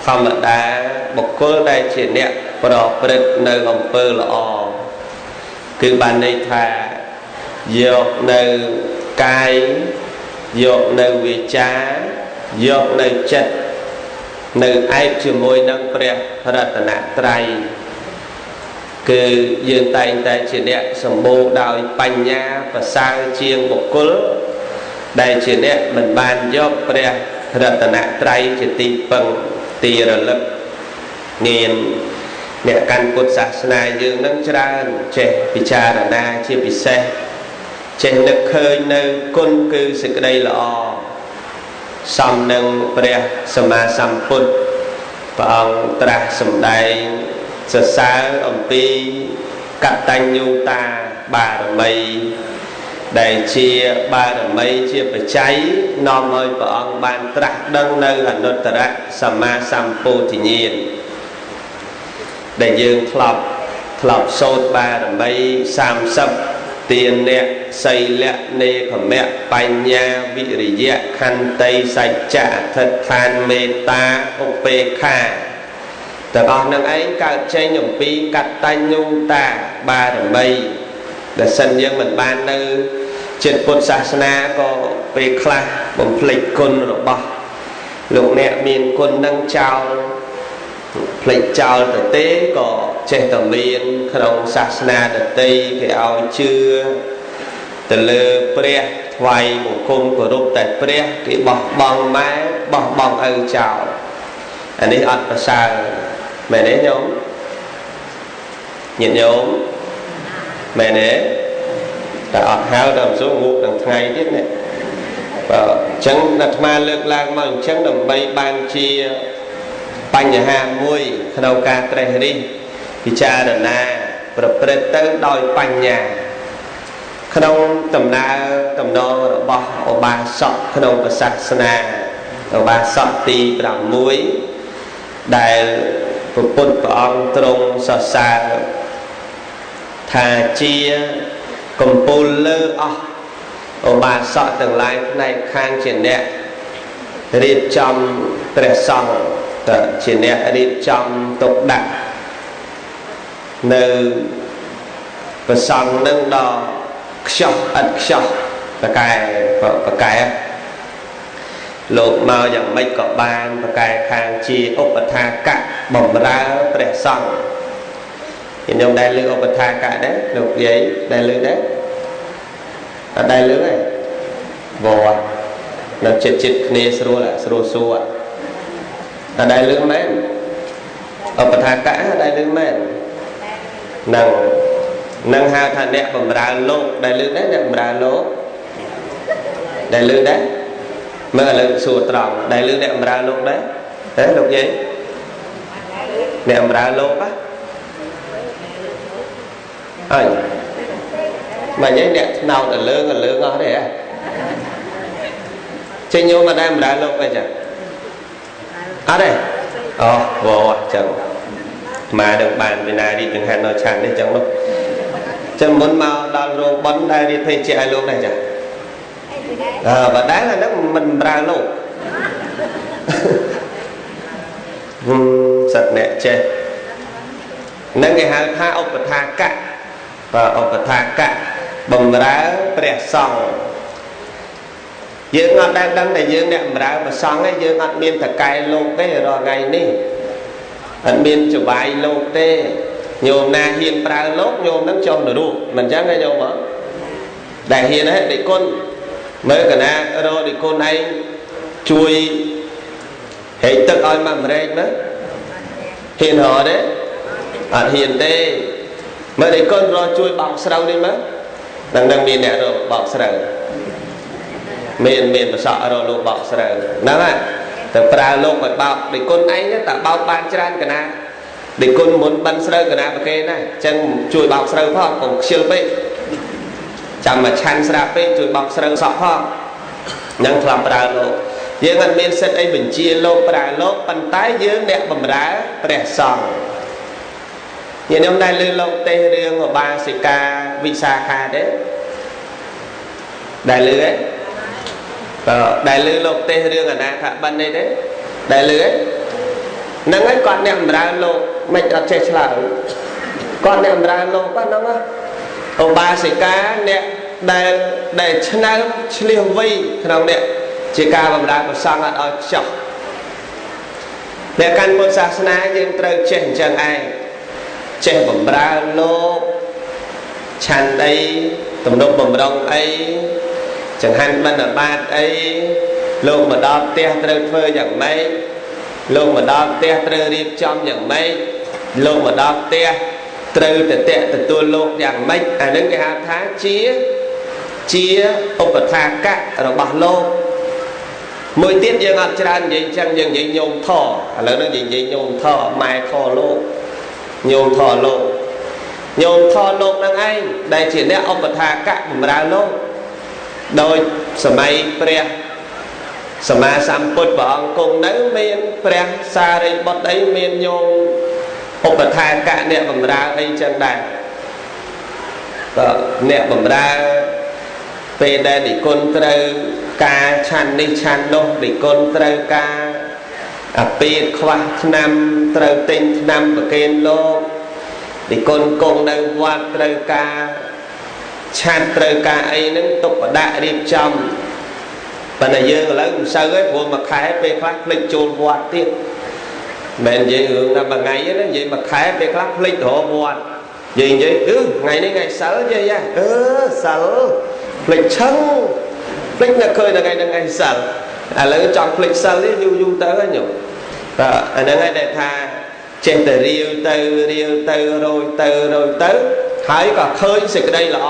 ធម្មតាបុគ្គលដែលជាអ្នកប្រព្រឹត្តនៅអំពើល្អគឺបានន័យថាយកនៅកាយយកនៅវាចាយកនៅចិត្តនៅឯកជាមួយនឹងព្រះរតនត្រ័យគឺយើងតែងតែជាអ្នកសម្បូរដោយបញ្ញាប្រសើរជាងបុគ្គលដែលជាអ្នកមិនបានយកព្រះរតនត្រ័យជាទីពឹងទីរលឹកមានអ្នកកាន់ពុទ្ធសាសនាយើងនឹងច្រើនចេះពិចារណាជាពិសេសចេះនឹកឃើញនៅគុណគឺសេចក្តីល្អសំនឹងព្រះសម្មាសម្ពុទ្ធព្រះអង្គត្រាស់សម្ដែងសរសើរអំពីកតញ្ញូតាបារមីដែលជាបារមីជាបច្ច័យនាំឲ្យព្រះអង្គបានត្រាស់ដឹងនៅអនុត្តរសម្មាសម្ពោធិញ្ញាណដែលយើងធ្លាប់សូត្របារមី30ទានៈសីលៈនេខមៈបញ្ញាវិរិយៈខន្តីសច្ចៈអធិដ្ឋានមេត្តាឧបេក្ខាទាំងអស់នឹងឯងកើតចេញអំពីកតញ្ញូតាបារមីដែលសិនយើងមិនបាននៅចិត្តពុទ្ធសាសនាក៏ពេលខ្លះបំភ្លេចគុណរបស់លោកអ្នកមានគុណនឹងចោលភ្លេចចោលទៅទេក៏ចេះតែមានក្នុងសាសនាដទៃគេឲ្យជឿទៅលើព្រះថ្វាយបង្គំគោរពតែព្រះគេបោះបង់ម៉ែបោះបង់ឪចោលអានេះអត់ប្រសើរមែនទេញោមញាតិញោម មែនទេតែអត់ហៅដល់មិនស្រួលងូតដល់ថ្ងៃទៀតនេះបាទអញ្ចឹងអាត្មាលើកឡើងមកអញ្ចឹងដើម្បីបានជាបញ្ហាមួយក្នុងការត្រេះរិះពិចារណាប្រព្រឹត្តទៅដោយបញ្ញាក្នុងដំណើរតំណងរបស់ឧបាសកក្នុងសាសនាឧបាសកទី6ដែលព្រះពុទ្ធព្រះអង្គទ្រង់សរសើរថាជាកំពូលលើអស់ឧបាសកទាំងឡាយផ្នែកខាងជាអ្នករៀបចំព្រះសង្ឃតជាអ្នករៀបចំទុកដាក់នៅព្រះសង្ឃនឹងដល់ខ្ចោះឥតខ្ចោះបកែបកែលោកមកយ៉ាងម៉េចក៏បានបកែខាងជាឧបថាកៈបំរើព្រះសង្ឃខ្ញុំដែលលើឧបថាកៈដែរលោកយាយដែលលើដែរអត់ដែលលើទេវត្តនៅចិត្តចិត្តគ្នាស្រួលស្រួលសួរអត់ដែលលើមែនឧបថាកៈអត់ដែលលើមែននឹងនឹងហៅថាអ្នកបំរើលោកដែលលើដែរអ្នកបំរើលោកដែលលើដែរមើលឥឡូវសួរត្រង់ដែលលើអ្នកបំរើលោកដែរហ៎លោកយាយអ្នកបំរើលោកហ៎អើយមកយាយអ្នកថ្នោតឲ្យលើងឲ្យលើងអស់ទេហ៎ចេញញោមមកដែរបម្រើលោកអីចឹងអត់ទេអូវ៉ចឹងមកនឹងបានពីណារៀបចង្ហាន់នៅឆាននេះចឹងនោះចឹងមុនមកដល់រោងបុណ្យដែលរៀបភេជ្ជៈឲ្យលោកដែរចឹងអើបើដែរអាហ្នឹងមិនបម្រើលោកសត្វអ្នកចេះនឹងគេហៅថាឧបថាកៈបាទឧបថាកៈបំរើព្រះសង្ឃយើងអត់ដែលដឹងតែយើងអ្នកបំរើព្រះសង្ឃឯងយើងអត់មានតកែលោកទេរាល់ថ្ងៃនេះអត់មានចវាយលោកទេញោមណាហ៊ានប្រើលោកញោមនឹងចុះនរកមិនអញ្ចឹងទេញោមហ៎ដែលហ៊ានហ៎ដេគុណមើលកណារកដេគុណឯងជួយហែកទឹកឲ្យមកម្រែកមើលហ៊ានរកទេអត់ហ៊ានទេមើលដេគុណរកជួយបោកស្រូវនេះមើលនឹងមានអ្នករកបោកស្រូវមានប្រសក់រកលោកបោកស្រូវហ្នឹងហើយទៅប្រើលោកឲ្យបោកដេគុណឯងតែបោកបានច្រើនកណាដេគុណមុនបិណ្ឌស្រូវកណាប្រគេណាអញ្ចឹងជួយបោកស្រូវផងកុំខ្ជិលពេកចាំមកឆាន់ស្រាប់ពេកជួយបោកស្រូវសក់ផងនឹងធ្លាប់ប្រើលោកយើងអត់មានសិទ្ធិអីបញ្ជាលោកប្រើលោកប៉ុន្តែយើងអ្នកបម្រើព្រះសង្ឃញាតិញោមដែលឮលោកទេសរឿងឧបាសិកាវិសាខាទេដែលឮទេបើដែលឮលោកទេសរឿងអនាថបិណ្ឌនេះទេដែលឮទេហ្នឹងហើយគាត់អ្នកបម្រើលោកមិនអត់ចេះឆ្លើយគាត់អ្នកបម្រើលោកហ្នឹងណាឧបាសិកាអ្នកដែលឆ្នើមឆ្លៀសវៃក្នុងអ្នកជាការបម្រើព្រះសង្ឃអត់ឲ្យខ្ចោះអ្នកកាន់ពុទ្ធសាសនាយើងត្រូវចេះអញ្ចឹងឯងចេះបំរើលោកឆាន់អីទំនប់បំរុងអីចង្ហាន់បិណ្ឌបាតអីលោកមកដល់ផ្ទះត្រូវធ្វើយ៉ាងម៉េចលោកមកដល់ផ្ទះត្រូវរៀបចំយ៉ាងម៉េចលោកមកដល់ផ្ទះត្រូវតតៈទទួលលោកយ៉ាងម៉េចអានឹងគេហៅថាជាឧបថាកៈរបស់លោកមួយទៀតយើងអត់ច្រើននិយាយអញ្ចឹងយើងនិយាយញោមថឥឡូវនេះនិយាយញោមថម៉ែខលោកញោមថលោកញោមថលោកនឹងឯងដែលជាអ្នកឧបថាកៈបម្រើលោកដោយសម័យព្រះសម្មាសម្ពុទ្ធព្រះអង្គគង់នៅមានព្រះសារីបុត្រអីមានញោមឧបថាកៈអ្នកបម្រើអីចឹងដែរបើអ្នកបម្រើពេលដែលនិគុណត្រូវការឆាន់នេះឆាន់នោះនិគុណត្រូវការអាពាតខ្វះថ្នាំត្រូវទិញថ្នាំប្រគេនលោកនិគុណគង់នៅវត្តត្រូវការឆាន់ត្រូវការអីហ្នឹងទុកបដាក់រៀបចំប៉ុន្តែយើងឥឡូវមិនសូវទេព្រោះមួយខែពេលខ្លះភ្លេចចូលវត្តទៀតមិននិយាយរឿងតែមួយថ្ងៃទេណានិយាយមួយខែពេលខ្លះភ្លេចរកវត្តនិយាយគឺថ្ងៃនេះថ្ងៃសិលនិយាយអឺសិលភ្លេចឆឹងភ្លេចនៅឃើញថ្ងៃហ្នឹងថ្ងៃសិលឥឡូវចង់ភ្លេចសិលនេះយូរយូរទៅហើយញោមបាទអាហ្នឹងឯងដែលថាចេះតែរាវទៅរាវទៅរយទៅរយទៅ ហើយក៏ឃើញសេចក្តីល្អ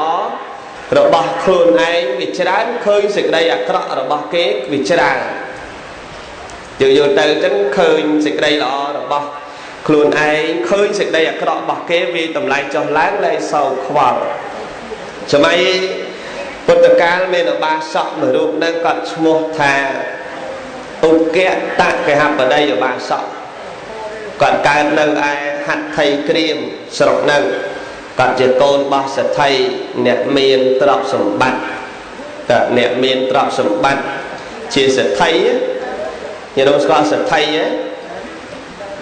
របស់ខ្លួនឯងវាច្រើនឃើញសេចក្តីអាក្រក់របស់គេវាច្រើនយើងយល់ទៅអញ្ចឹងឃើញសេចក្តីល្អរបស់ខ្លួនឯងឃើញសេចក្តីអាក្រក់របស់គេវាតម្លៃចុះឡើងលែងសោកខ្វល់សម័យពុទ្ធកាលមានឧបាសកមួយរូបនឹងគាត់ឈ្មោះថាឧគតកហបតីឧបាសកគាត់កើតនៅឯហត្ថីក្រៀមស្រុកនឹងគាត់ជាកូនរបស់សេដ្ឋីអ្នកមានទ្រព្យសម្បត្តិតើអ្នកមានទ្រព្យសម្បត្តិជាសេដ្ឋីញាតិញោមស្គាល់សេដ្ឋីទេ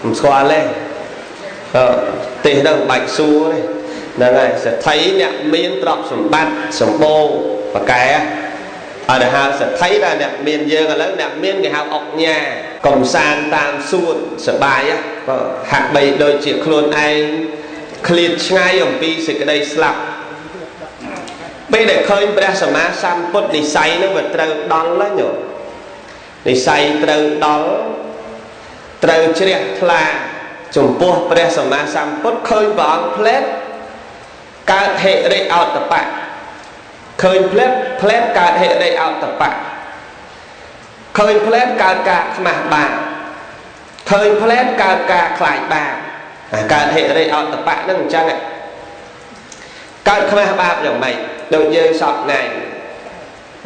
មិនស្គាល់ទេអឺទេសហ្នឹងបាច់សួរទេហ្នឹងហើយសេដ្ឋីអ្នកមានទ្រព្យសម្បត្តិសម្បូរបកែអត់ហៅសេដ្ឋីដល់អ្នកមានយើងឥឡូវអ្នកមានគេហៅអុកញ៉ាកំសាន្តតាមសួនសបាយបើហាក់បីដូចជាខ្លួនឯងឃ្លាតឆ្ងាយអំពីសេចក្តីស្លាប់ពេលដែលឃើញព្រះសម្មាសម្ពុទ្ធនិស័យនោះវាត្រូវដល់ណាញោមនិស័យត្រូវដល់ត្រូវជ្រះថ្លាចំពោះព្រះសម្មាសម្ពុទ្ធឃើញព្រះអង្គផ្លែតកើតហិរិអោតបៈឃើញផ្លែតផ្លែតកើតហិរិអោតបៈឃើញផ្លែតកើតការខ្មាស់បាបឃើញផ្លែតកើតការខ្លាចបាបកើតហិរិអោតបៈហ្នឹងអញ្ចឹងកើតខ្មាស់បាបយ៉ាងម៉េចដូចយើងសពថ្ងៃ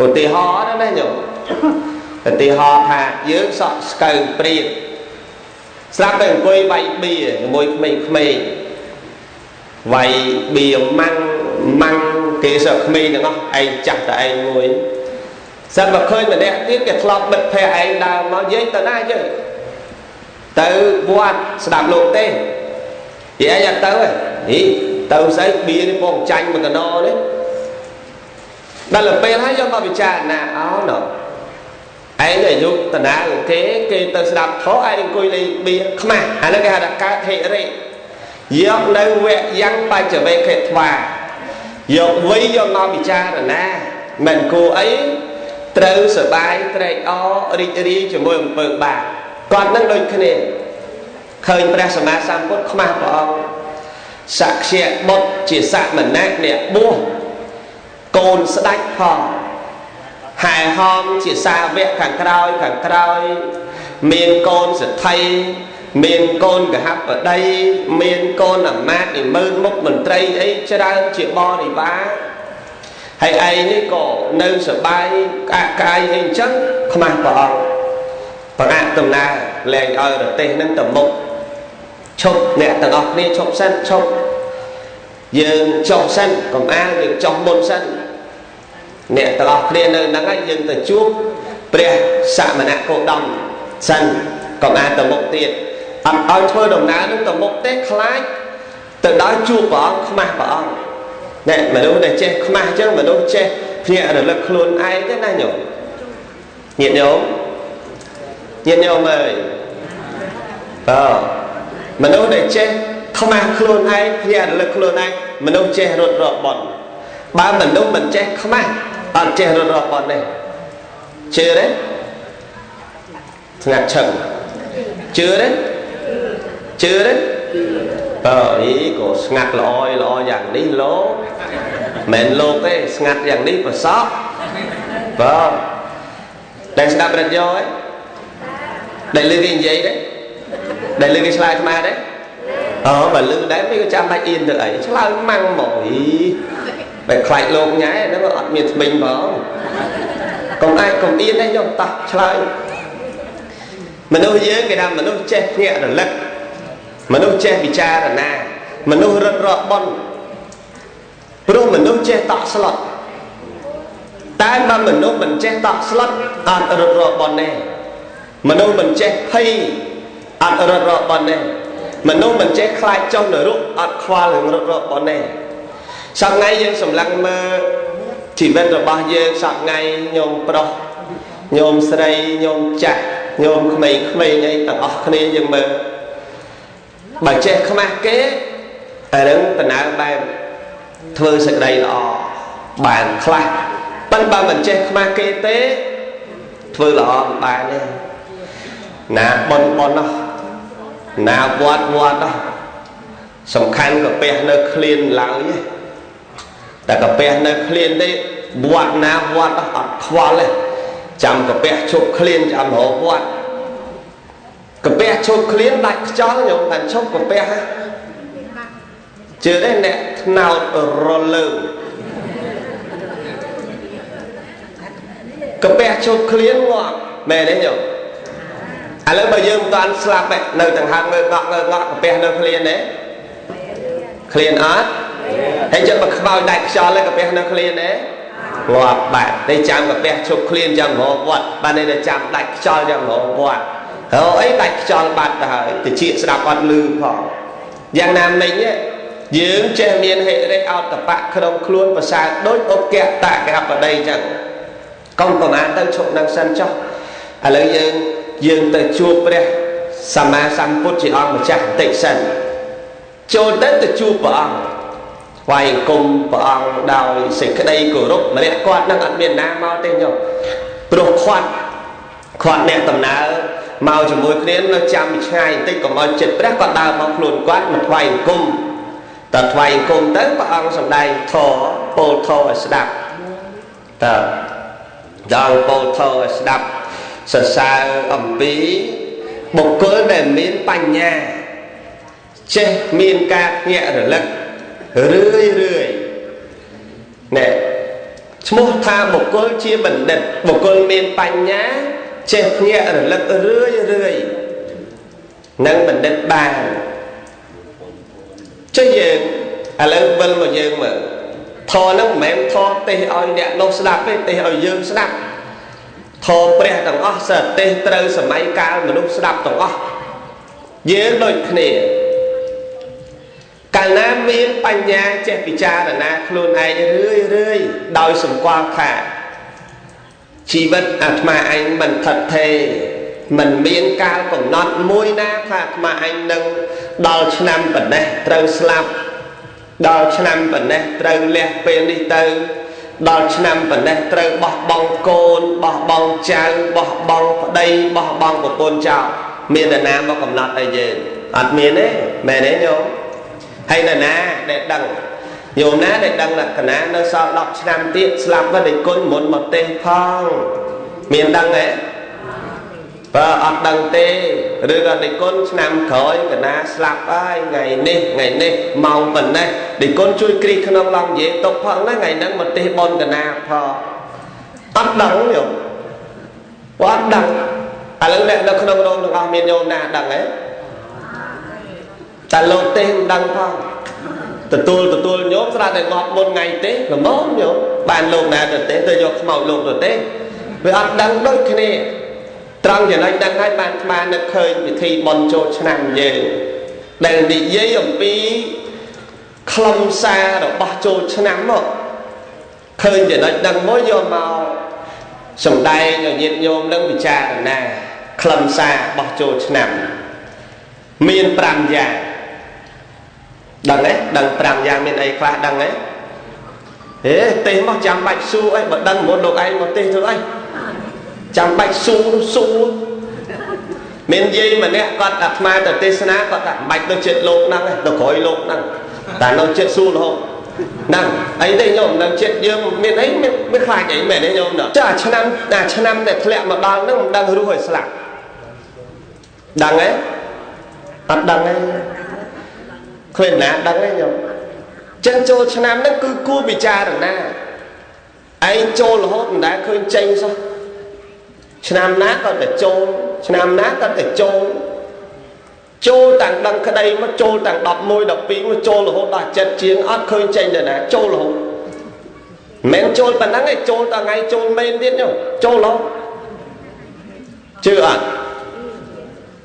ឧទាហរណ៍ណាញោមឧទាហរណ៍ថាយើងសក់ស្កូវព្រាបស្រាប់តែអង្គុយវាយបៀជាមួយក្មេងៗវាយបៀម៉ាំងម៉ាំងគេសក់ក្មេងទាំងអស់ឯងចាស់តែឯងមួយស្រាប់មកឃើញម្នាក់ទៀតគេធ្លាប់មិត្តភ័ក្តិឯងដើរមកយាយទៅណាយាយទៅវត្តស្ដាប់លោកទេយាយអត់ទៅទេហីទៅស្អីបៀនេះពងចាញ់មួយកណោនេះដល់ពេលហើយយកមកពិចារណាអោណឯងអាយុតាណាគេគេទៅស្ដាប់ធម៌ឯងអង្គុយលេងបៀខ្មាស់អានេះគេហៅថាកើតហិរិយកនៅវៈយ៉ាងបច្ចវេខិថ្វាយកវ័យយកមកពិចារណាមិនគួរអីត្រូវសបាយត្រេកអររីករាយជាមួយអំពើបាបគាត់នឹងដូចគ្នាឃើញព្រះសម្មាសម្ពុទ្ធខ្មាស់ព្រះអង្គសក្យបុត្រជាសមណៈអ្នកបួសកូនស្ដេចផងហែហោមជាសាវកខាងក្រោយខាងក្រោយមានកូនសេដ្ឋីមានកូនកហបតីមានកូនអាមាត្យនិមឺនមុខមន្ត្រីអីច្រើនជាបរិវារហើយឯងនេះក៏នៅសបាយក្អាកកាយអីអញ្ចឹងខ្មាស់ព្រះអង្គប្រអាក់ដំណើរលែងឲ្យរទេះនឹងទៅមុខឈប់អ្នកទាំងអស់គ្នាឈប់សិនឈប់យើងចុះសិនកុំអាលយើងចុះមុនសិនអ្នកទាំងអស់គ្នានៅហ្នឹងហើយយើងទៅជួបព្រះសមណគោតមសិនកុំអាលទៅមុខទៀតអត់ឲ្យធ្វើដំណើរនឹងទៅមុខទេខ្លាចទៅដល់ជួបព្រះអង្គខ្មាស់ព្រះអង្គណែមនុស្សដែលចេះខ្មាស់អញ្ចឹងមនុស្សចេះភ្ញាក់រលឹកខ្លួនឯងទេណាញោមញាតិញោមញាតិញោមអើយបាទមនុស្សដែលចេះខ្មាស់ខ្លួនឯងភ្ញាក់រលឹកខ្លួនឯងមនុស្សចេះរត់រកបុណ្យបើមនុស្សមិនចេះខ្មាស់អត់ចេះរត់រកបុណ្យទេជឿទេស្ងាត់ឈឹងជឿទេជឿទេបើអីក៏ស្ងាត់ល្អល្អយ៉ាងនេះលោកមិនលោកទេស្ងាត់យ៉ាងនេះប្រសពបើដែលស្ដាប់រត់យកហ៎ដែលលឺគេនិយាយទេដែលលឺគេឆ្លើយអាត្មាទេអូបើលឺដែរវាក៏ចាំបាច់អៀនទៅអីឆ្លើយម៉ាំងមកអីបែខ្លាចលោកញ៉ែហ្នឹងអត់មានថ្មិញផងកុំអាចកុំអៀនទេយកតោះឆ្លើយមនុស្សយើងគេថាមនុស្សចេះភ្ញាក់រលឹកមនុស្សចេះពិចារណាមនុស្សរត់រកបុណ្យព្រោះមនុស្សចេះតក់ស្លុតតែបើមនុស្សមិនចេះតក់ស្លុតអត់រត់រកបុណ្យទេមនុស្សមិនចេះភ័យអត់រត់រកបុណ្យទេមនុស្សមិនចេះខ្លាចចុះនរកអត់ខ្វល់រឿងរត់រកបុណ្យទេសប្តាហ៍ថ្ងៃយើងសម្លឹងមើលជីវិតរបស់យើងសប្តាហ៍ថ្ងៃញោមប្រុសញោមស្រីញោមចាស់ញោមក្មេងៗអីទាំងអស់គ្នាយើងមើលបើចេះខ្មាស់គេអានឹងដំណើរបែបធ្វើសេចក្តីល្អបានខ្លះប៉ុន្តែបើមិនចេះខ្មាស់គេទេធ្វើល្អមិនបានទេណាប៉ុនប៉ុនណោះណាវត្តវត្តណោះ សំខាន់កាពះនៅឃ្លានឡើយតែកាពះនៅឃ្លានទេវត្តណាវត្តអត់ខ្វល់ទេចាំកាពះឈប់ឃ្លានចាំរកវត្តកាពះឈប់ឃ្លានដាច់ខ្យល់ញោមបានឈប់កាពះជឿទេអ្នកថ្នោតរលើងកាពះឈប់ឃ្លានងាប់មែនទេញោមឥឡូវបើយើងមិនតាន់ស្លាប់ទេនៅទាំងហាងងើងក់ងើងក់កាពះនៅឃ្លានទេឃ្លានអត់ហើយចិត្តបើខ្មោចដាច់ខ្យល់ទេកាពះនៅឃ្លានទេងាប់បាត់តែចាំកាពះឈប់ឃ្លានចាំរកវត្តបានតែចាំដាច់ខ្យល់ចាំរកវត្តហើយអីដាច់ខ្យល់បាត់ទៅហើយតិចស្ដាប់អត់ឮផងយ៉ាងណាមិញយើងចេះមានហិរិអោតបៈក្នុងខ្លួនប្រសើរដូចឧបកតកបតីចឹងកុំប្រមាថទៅឈប់នឹងសិនចុះឥឡូវយើងទៅជួបព្រះសម្មាសម្ពុទ្ធជាអង្គម្ចាស់បន្តិចសិនចូលទៅជួបព្រះអង្គថ្វាយអង្គមព្រះអង្គដោយសេចក្តីគោរពម្នាក់គាត់នឹងអត់មានណាមកទេញោមព្រោះគាត់អ្នកដំណើរមកជាមួយគ្នានៅចាំឆ្ងាយបន្តិចកុំឲ្យចិត្តព្រះគាត់ដើរមកខ្លួនគាត់មកថ្វាយអង្គមតើថ្វាយអង្គមទៅព្រះអង្គសម្ដែងធម៌ពោលធម៌ឲ្យស្ដាប់តើដល់ពោលធម៌ឲ្យស្ដាប់សរសើរអំពីបុគ្គលដែលមានបញ្ញាចេះមានការភ្ញាក់រលឹករឿយរឿយណែឈ្មោះថាបុគ្គលជាបណ្ឌិតបុគ្គលមានបញ្ញាចេះភ្ញាក់រលឹករឿយរឿយនឹងបណ្ឌិតបានចុះយើងឥឡូវវិលមកយើងមើលធម៌ហ្នឹងមិនមែនធម៌ទេសឲ្យអ្នកនោះស្ដាប់ទេទេសឲ្យយើងស្ដាប់ធម៌ព្រះទាំងអស់សិតទេសត្រូវសម័យកាលមនុស្សស្ដាប់ទាំងអស់យើងដូចគ្នាកាលណាមានបញ្ញាចេះពិចារណាខ្លួនឯងរឿយរឿយដោយសម្គាល់ថាជីវិតអាត្មាឯងមិនថិតថេរមិនមានកាលកំណត់មួយណាថាអាត្មាឯងនឹងដល់ឆ្នាំប៉ុណ្ណេះត្រូវស្លាប់ដល់ឆ្នាំប៉ុណ្ណេះត្រូវលះពេលនេះទៅដល់ឆ្នាំប៉ុណ្ណេះត្រូវបោះបង់កូនបោះបង់ចៅបោះបង់ប្តីបោះបង់ប្រពន្ធចោលមាននរណាមកកំណត់ឲ្យយើងអត់មានទេមែនទេញោមហើយនរណាដែលដឹងញោមណាដែលដឹងថាកណានៅសល់10ឆ្នាំទៀតស្លាប់ទៅដេកគុណមុនមកទេសផងមានដឹងទេបើអត់ដឹងទេឬក៏ដេកគុណឆ្នាំក្រោយកណាស្លាប់ហើយថ្ងៃនេះថ្ងៃនេះម៉ោងប៉ុណ្ណេះដេកគុណជួយគ្រីក្នុងឡងនិយាយទុកផងណាថ្ងៃហ្នឹងមកទេសបុណ្យកណាផងអត់ដឹងញោមបើអត់ដឹងឥឡូវអ្នកនៅក្នុងរោងទាំងអស់មានញោមណាដឹងទេតែលោកទេសមិនដឹងផងទទួលញោមស្រាប់តែងាប់មុនថ្ងៃទេល្មមញោមបានលោកណាទៅទេទៅយកខ្មោចលោកទៅទេវាអត់ដឹងដូចគ្នាត្រង់ចំណុចដឹងហើយបានអាត្មានឹកឃើញពិធីបុណ្យចូលឆ្នាំយើងដែលនិយាយអំពីខ្លឹមសាររបស់ចូលឆ្នាំមកឃើញចំណុចដឹងមួយយកមកសម្ដែងឲ្យញាតិញោមនឹងពិចារណាខ្លឹមសាររបស់ចូលឆ្នាំមាន5យ៉ាងដឹងទេដឹង5យ៉ាងមានអីខ្លះដឹងទេហេទេសមកចាំបាច់សួរអីបើដឹងមុនលោកឯងមកទេសធ្វើអីចាំបាច់ស៊ូស៊ូមានយាយម្នាក់គាត់អាត្មាទៅទេសនាគាត់ថាមិនបាច់ទៅចិត្តលោកហ្នឹងទេទៅក្រោយលោកហ្នឹងតែនៅចិត្តស៊ូរហូតហ្នឹងអីទេញោមនៅចិត្តយើងមានអីមានខ្លាចអីមែនទេញោមចាឆ្នាំអាឆ្នាំដែលធ្លាក់មកដល់ហ្នឹងមិនដឹងរស់ឲ្យស្លាប់ដឹងទេអត់ដឹងទេឃើញណាដឹងទេញោមចឹងចូលឆ្នាំហ្នឹងគឺគួរពិចារណាឯងចូលរហូតមិនដែលឃើញចេញសោះឆ្នាំណាក៏តែចូលឆ្នាំណាក៏តែចូលចូលតាំងដឹងក្តីមកចូលតាំង11 12មកចូលរហូតដល់ចិត្តជាងអត់ឃើញចេញទៅណាចូលរហូតមិនចូលប៉ុណ្ណឹងឯងចូលដល់ថ្ងៃចូលមែនទៀតញោមចូលរហូតជឿអត់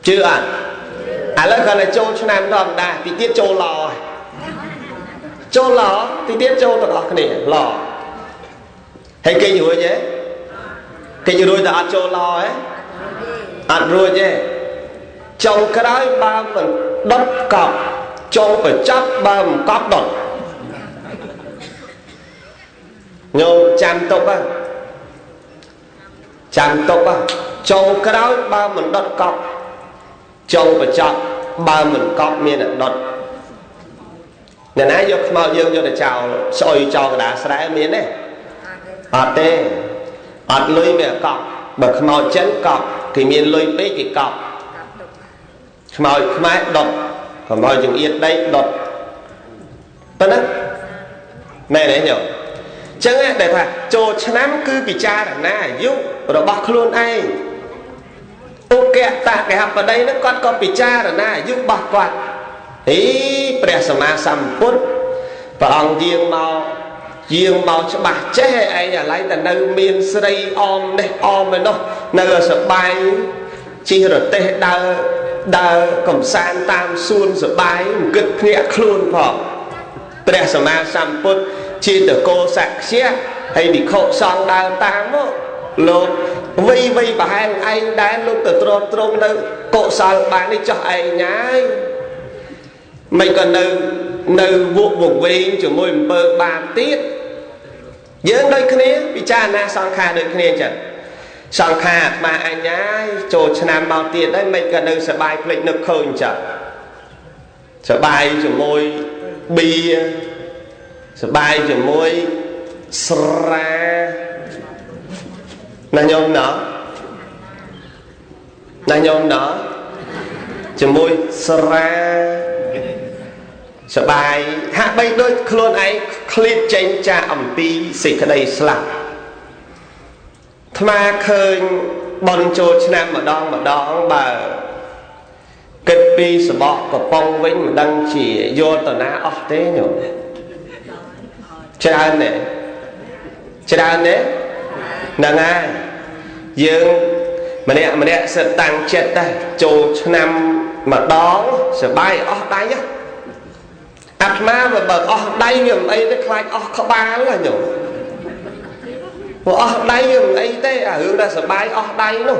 ជឿអត់ឥឡូវគាត់តែចូលឆ្នាំធម្មតាទីទៀតចូលឡហើយចូលឡទីទៀតចូលទាំងអស់គ្នាឡហើយគេរួចទេគេរួចតែអត់ចូលឡហ៎អត់រួចទេចុងក្រោយបើមិនដុតកប់ចុងបញ្ចប់បើមិនកប់ដុតញោមចាំទុកហ៎ចាំទុកហ៎ចុងក្រោយបើមិនដុតកប់ចុងបញ្ចប់បើមិនកប់មានតែដុត អ្នកណាយកខ្មោចយើងយកទៅចោលស្អុយចោលកដាស្រែមានទេអត់ទេអត់លុយវាកប់បើខ្មោចចិនកប់គេមានលុយពេកគេកប់ខ្មោចខ្មែរដុតខ្មោចចង្អៀតដីដុតប៉ុណ្ណឹងមែនទេញោមចឹងដែលថាចូលឆ្នាំគឺពិចារណាអាយុរបស់ខ្លួនឯងឧកតកហបតីហ្នឹងគាត់ក៏ពិចារណាអាយុរបស់គាត់ហីព្រះសម្មាសម្ពុទ្ធព្រះអង្គយាងមកច្បាស់ចេះឯងឥឡូវតែនៅមានស្រីអមនេះអមឯនោះនៅសបាយជិះរទេះដើរកំសាន្តតាមសួនសបាយគិតភ្ញាក់ខ្លួនផងព្រះសម្មាសម្ពុទ្ធជាតកោសក្យៈហើយវិខុសង្ឃដើរតាមមកលោកវ័យប្រហែលឯងដែរលោកទៅទ្រទ្រង់នៅកុសលបាននេះចោះឯងហើយមិនក៏នៅវក់វង្វេងជាមួយអំពើបាបទៀតយើងដូចគ្នាពិចារណាសង្ខារដូចគ្នាអញ្ចឹងសង្ខារអាត្មាអញហើយចូលឆ្នាំមកទៀតហើយមិនក៏នៅសបាយភ្លេចនឹកឃើញអញ្ចឹងសបាយជាមួយបៀសបាយជាមួយស្រាណាញោមណោណាញោមណោជាមួយស្រាសបាយហាក់បីដូចខ្លួនឯងឃ្លាតចេញចាកអំពីសេចក្តីស្លាប់អាត្មាឃើញបន់ចូលឆ្នាំម្ដងម្ដងបើគិតពីសបកកំប៉ុងវិញមិនដឹងជាយកទៅណាអស់ទេញោមច្រើនទេច្រើនទេហ្នឹងហើយយើងម្នាក់ម្នាក់សិតតាំងចិត្តដែរចូលឆ្នាំម្ដងសបាយអស់ដៃអាត្មាបើអស់ដៃវាមិនអីទេខ្លាចអស់ក្បាលហ៎ញោមព្រោះអស់ដៃវាមិនអីទេអារឿងដែលសបាយអស់ដៃនោះ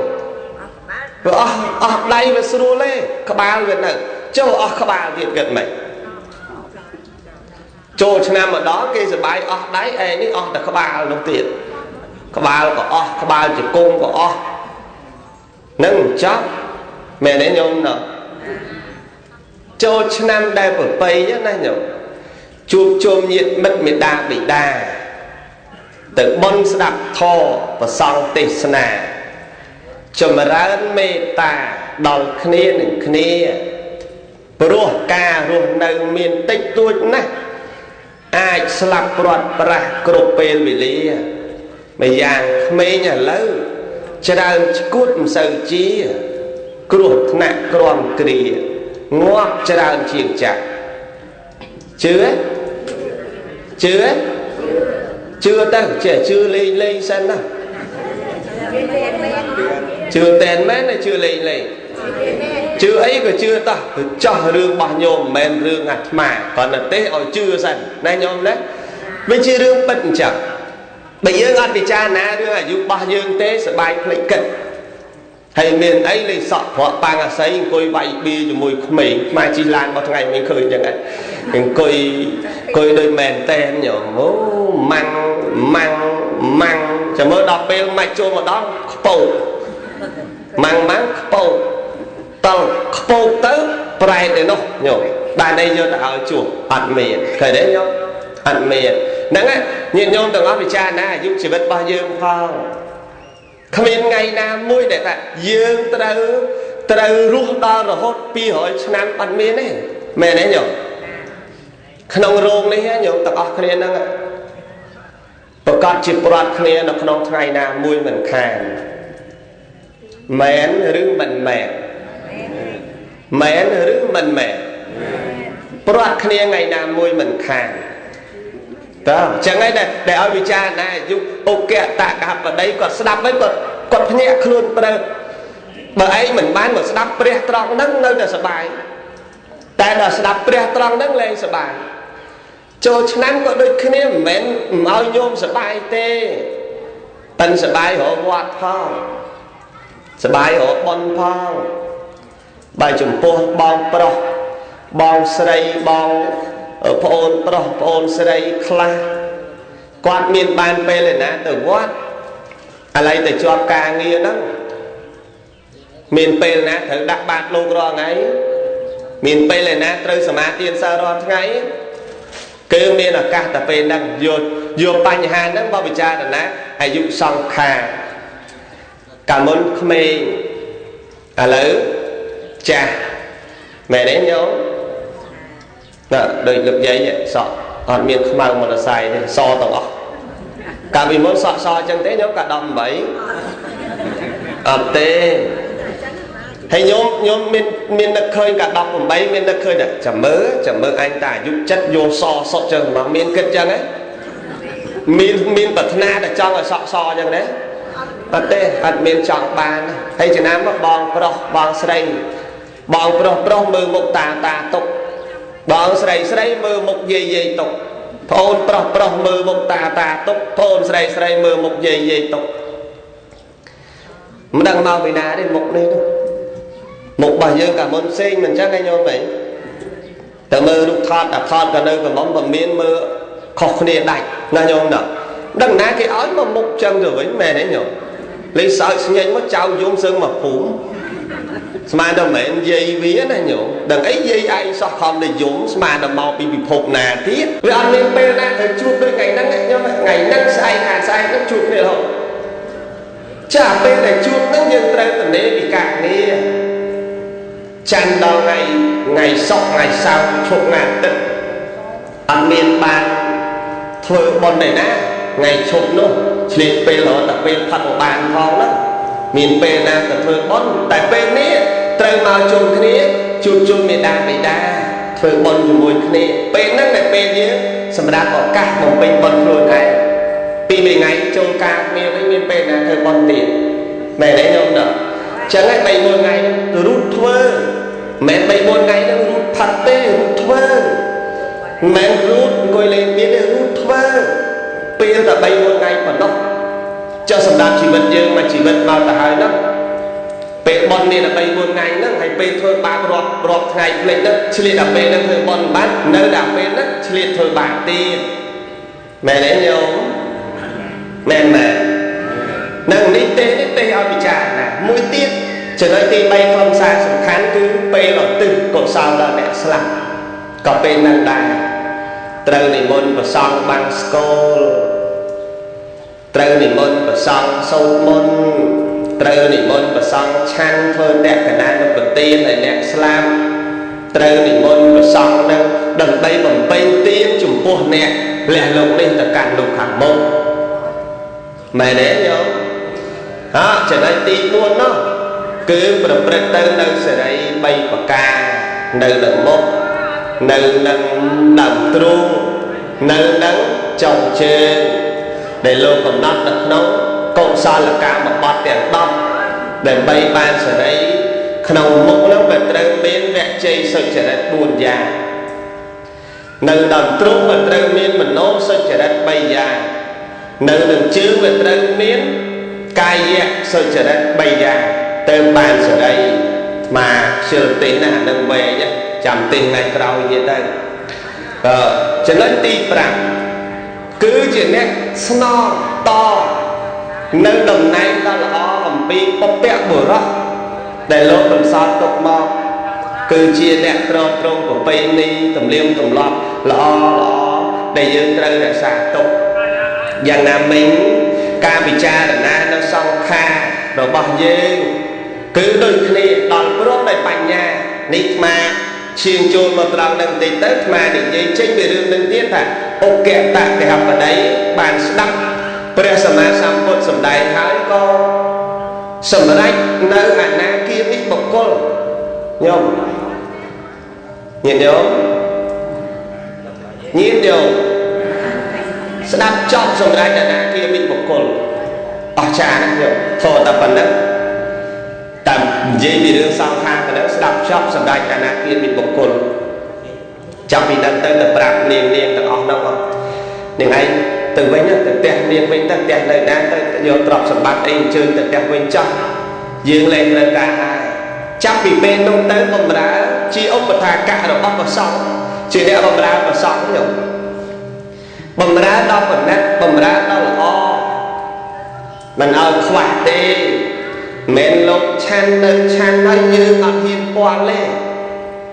ព្រោះអស់ដៃវាស្រួលទេក្បាលវានៅចូលអស់ក្បាលទៀតគិតមិនចូលឆ្នាំម្ដងគេសបាយអស់ដៃឯនេះអស់តែក្បាលនោះទៀតក្បាលក៏អស់ក្បាលជង្គង់ក៏អស់នឹងចប់មែនទេញោមណោះចូលឆ្នាំដែលប្រពៃណាញោមជួបជុំញាតិមិត្តមេដាបិតាទៅបន់ស្ដាប់ធម៌ប្រសង់ទេសនាចម្រើនមេត្តាដល់គ្នានឹងគ្នាព្រោះការរស់នៅមានតិចតួចណាស់អាចស្លាប់ព្រាត់ប្រាសគ្រប់ពេលវេលាម្យ៉ាងក្មេងឥឡូវច្រើនឈួតមិនសូវជាគ្រោះថ្នាក់ក្រំគ្រាងាប់ច្រើនជាងចាស់ជឿទេជឿទេជឿទៅចេះជឿលេងលេងសិនណាជឿតែនមែនជឿលេងលេងជឿអីក៏ជឿតោះទៅចោះរឿងរបស់ញោមមិនមែនរឿងអាត្មាគ្រាន់តែទេឲ្យជឿសិនណាញោមណាវាជារឿងពិតអញ្ចឹងបើយើងអត់ពិចារណារឿងអាយុរបស់យើងទេសបាយភ្លេចគិតហើយមានអីលេសក់ប្រក់ប៉ាងអាស័យអង្គុយវាយបៀជាមួយក្មេងខ្មែរជិះឡានមកថ្ងៃមិនឃើញអញ្ចឹងអង្គុយដូចមែនតែនញោមអូម៉ាំងម៉ាំងម៉ាំងចាំមើលដល់ពេលម៉ាច់ចូលមកដល់ខ្ពោកម៉ាំងម៉ាំងខ្ពោកតល់ខ្ពោកទៅប្រែតឯនោះញោមបានអីយកទៅឲ្យជួបអត់មានឃើញទេញោមអត់មានហ្នឹងញាតិញោមទាំងអស់ពិចារណាអាយុជីវិតរបស់យើងផងគ្មានថ្ងៃណាមួយដែលថាយើងត្រូវរស់ដល់រហូត200ឆ្នាំអត់មានទេមែនទេញោមក្នុងរោងនេះញោមទាំងអស់គ្នាហ្នឹងប្រកាសជាព្រាត់គ្នានៅក្នុងថ្ងៃណាមួយមិនខានមែនឬមិនមែនមែនឬមិនមែនព្រាត់គ្នាថ្ងៃណាមួយមិនខានតើអញ្ចឹងឯងដែលឲ្យពិចារណាអាយុឧកតកហបតីគាត់ស្ដាប់វិញគាត់ភ្ញាក់ខ្លួនព្រឺបើឯងមិនបានមកស្ដាប់ព្រះត្រង់ហ្នឹងនៅតែសបាយតែដល់ស្ដាប់ព្រះត្រង់ហ្នឹងលែងសបាយចូលឆ្នាំក៏ដូចគ្នាមិនមែនមិនឲ្យញោមសបាយទេប៉ិនសបាយរកវត្តផងសបាយរកបុណ្យផងបើចំពោះបងប្រុសបងស្រីបងប្អូនប្រុសប្អូនស្រីខ្លះគាត់មានបានពេលឯណាទៅវត្តឥឡូវទៅជាប់ការងារហ្នឹងមានពេលណាត្រូវដាក់បាតលោករាល់ថ្ងៃមានពេលឯណាត្រូវសមាទានសិលរាល់ថ្ងៃ គឺមានឱកាសតែពេលហ្នឹងយកបញ្ហាហ្នឹងមកពិចារណាអាយុសង្ខារកាលមុនក្មេងឥឡូវចាស់មែនទេញោមណាដូចលោកយាយសក់អត់មានខ្មៅមតសៃទេសទាំងអស់កាលពីមុនសក់សអញ្ចឹងទេញោមកាល18អត់ទេហើយញោមមាននឹកឃើញកាល18មាននឹកឃើញថាចាំមើលអញតាអាយុចិត្តយកសសុតចឹងហ្មងមានគិតចឹងហ៎មានប្រាថ្នាតែចង់ឲ្យសក់សចឹងទេអត់ទេអត់មានចង់បានហើយចំណាំមកបងប្រុសបងស្រីបងប្រុសប្រុសមើលមុខតាតាទុកបងស្រីស្រីមើលមុខយាយយាយទុកប្អូនប្រុសប្រុសមើលមុខតាតាទុកប្អូនស្រីស្រីមើលមុខយាយយាយទុកមិនដឹងមកពីណាទេមុខនេះនោះមុខរបស់យើងកាលមុនផ្សេងមិនអញ្ចឹងឯងញោមហីតែមើលរូបថតអាថតក៏នៅកំមុំបើមានមើលខុសគ្នាដាច់ណាញោមណាដឹងណាគេឲ្យមកមុខចឹងទៅវិញមែនទេញោមលេងសើចស្ញែងមកចៅយំសឹងមកភូមិស្មានតែមិនមែនយាយវាណាញោមដឹងអីយាយឯងសោះខំតែយំស្មានតែមកពីពិភពណាទៀតវាអត់មានពេលណាត្រូវជួបដូចថ្ងៃហ្នឹងញោមថ្ងៃហ្នឹងស្អែកខាងស្អែកហ្នឹងជួបគ្នារហូតចាពេលដែលជួបហ្នឹងយើងត្រូវតនេពីការងារច័ន្ទដល់ថ្ងៃសុក្រថ្ងៃសៅរ៍ឈប់ថ្ងៃអាទិត្យអត់មានបានធ្វើបុណ្យទេណាថ្ងៃឈប់នោះឆ្លៀតពេលរហូតដល់ពេលផឹកបានផងហ្នឹងមានពេលណាទៅធ្វើបុណ្យតែពេលនេះត្រូវមកជុំគ្នាជួបជុំមេដាបេដាធ្វើបុណ្យជាមួយគ្នាពេលហ្នឹងតែពេលយើងសម្រាប់ឱកាសបំពេញបុណ្យខ្លួនឯងពីមួយថ្ងៃចូលការគ្នាវិញមានពេលណាធ្វើបុណ្យទៀតមែនទេញោមណាចឹងហើយ3 4ថ្ងៃហ្នឹងរូតធ្វើមិនមែន3 4ថ្ងៃហ្នឹងរូតផឹកទេរូតធ្វើមិនមែនរូតអង្គុយលេងទៀតទេរូតធ្វើពេលតែ3 4ថ្ងៃប៉ុណ្ណោះចុះសម្រាប់ជីវិតយើងមួយជីវិតមកទៅហើយហ្នឹងពេលបុណ្យនេះតែ3 4ថ្ងៃហ្នឹងហើយពេលធ្វើបាបរាប់ថ្ងៃភ្លេចហ្នឹងឆ្លៀតដល់ពេលហ្នឹងធ្វើបុណ្យបាននៅដល់ពេលហ្នឹងឆ្លៀតធ្វើបាបទៀតមែនទេញោមមែនមែននឹងនេះទេនេះទេឲ្យពិចារណាមួយទៀតចំណុចទី3ខ្លឹមសារសំខាន់គឺពេលឧទ្ទិសកុសលដល់អ្នកស្លាប់ក៏ពេលហ្នឹងដែរត្រូវនិមន្តព្រះសង្ឃបាំងស្គលត្រូវនិមន្តព្រះសង្ឃសូត្រមន្តត្រូវនិមន្តព្រះសង្ឃឆាន់ធ្វើលក្ខណៈនុបទានឲ្យអ្នកស្លាប់ត្រូវនិមន្តព្រះសង្ឃនឹងដើម្បីបំពេញទានចំពោះអ្នកលះលោកនេះទៅកាន់លោកខាងមុខមែនទេញោមហ៎ចំណុចទី4នោះគឺប្រព្រឹត្តទៅនៅសេរី3ប្រការនៅនឹងមុខនៅនឹងដើមទ្រូងនៅនឹងចុងជើងដែលលោកកំណត់នៅក្នុងកុសលកម្មបត្តិទាំង10ដើម្បីបានសេរីក្នុងមុខនោះវាត្រូវមានវជ័យសុចរិត4យ៉ាងនៅដើមទ្រូងវាត្រូវមានមโนសុចរិត3យ៉ាងនៅនឹងជើងវាត្រូវមានកាយសុចរិត3យ៉ាងទៅបានសេរីមកខ្ជិលទេសណាអានឹងវែងចាំទេសថ្ងៃក្រោយទៀតទៅចំណុចទី5គឺជាអ្នកស្នងតនៅតំណែងដ៏ល្អអំពីបុព្វបុរសដែលលោកបន្សល់ទុកមកគឺជាអ្នកទ្រទ្រង់ប្រពៃណីទំនៀមទម្លាប់ល្អល្អដែលយើងត្រូវរក្សាទុកយ៉ាងណាមិញការពិចារណានៅសង្ខាររបស់យើងគឺដូចគ្នាដល់ព្រមដោយបញ្ញានេះអាត្មាឈៀងចូលមកត្រង់នឹងបន្តិចទៅអាត្មានិយាយចេញពីរឿងនឹងទៀតថាឧគតកហបតីបានស្ដាប់ព្រះសម្មាសម្ពុទ្ធសម្ដែងហើយក៏សម្រេចនៅអនាគាមិបុគ្គលញោមញាតិញោមញាតិញោមស្ដាប់ចប់សម្រេចអនាគាមិបុគ្គលអស្ចារ្យណាស់ញោមធေါ်តែប៉ុណ្ណឹងតាមនិយាយពីរឿងសង្ខារប៉ុណ្ណឹងស្ដាប់ចប់សម្រេចអនាគាមិបុគ្គលចាប់ពីนั้นទៅទៅប្រាប់នាងទាំងអស់ហ្នឹងនាងឯងទៅវិញទៅផ្ទះនាងវិញទៅផ្ទះនៅណាទៅយកទ្រព្យសម្បត្តិអីអញ្ជើញទៅផ្ទះវិញចោះយើងលែងត្រូវការហើយចាប់ពីពេលនោះទៅបំរើជាឧបថាកៈរបស់ព្រះសង្ឃជាអ្នកបំរើព្រះសង្ឃញោមបំរើដល់ប៉ុណ្ណេះបំរើដល់ល្អមិនឲ្យខ្វះទេមិនលោកឆាន់នៅឆាន់ហើយយើងអត់ហ៊ានពាល់ទេ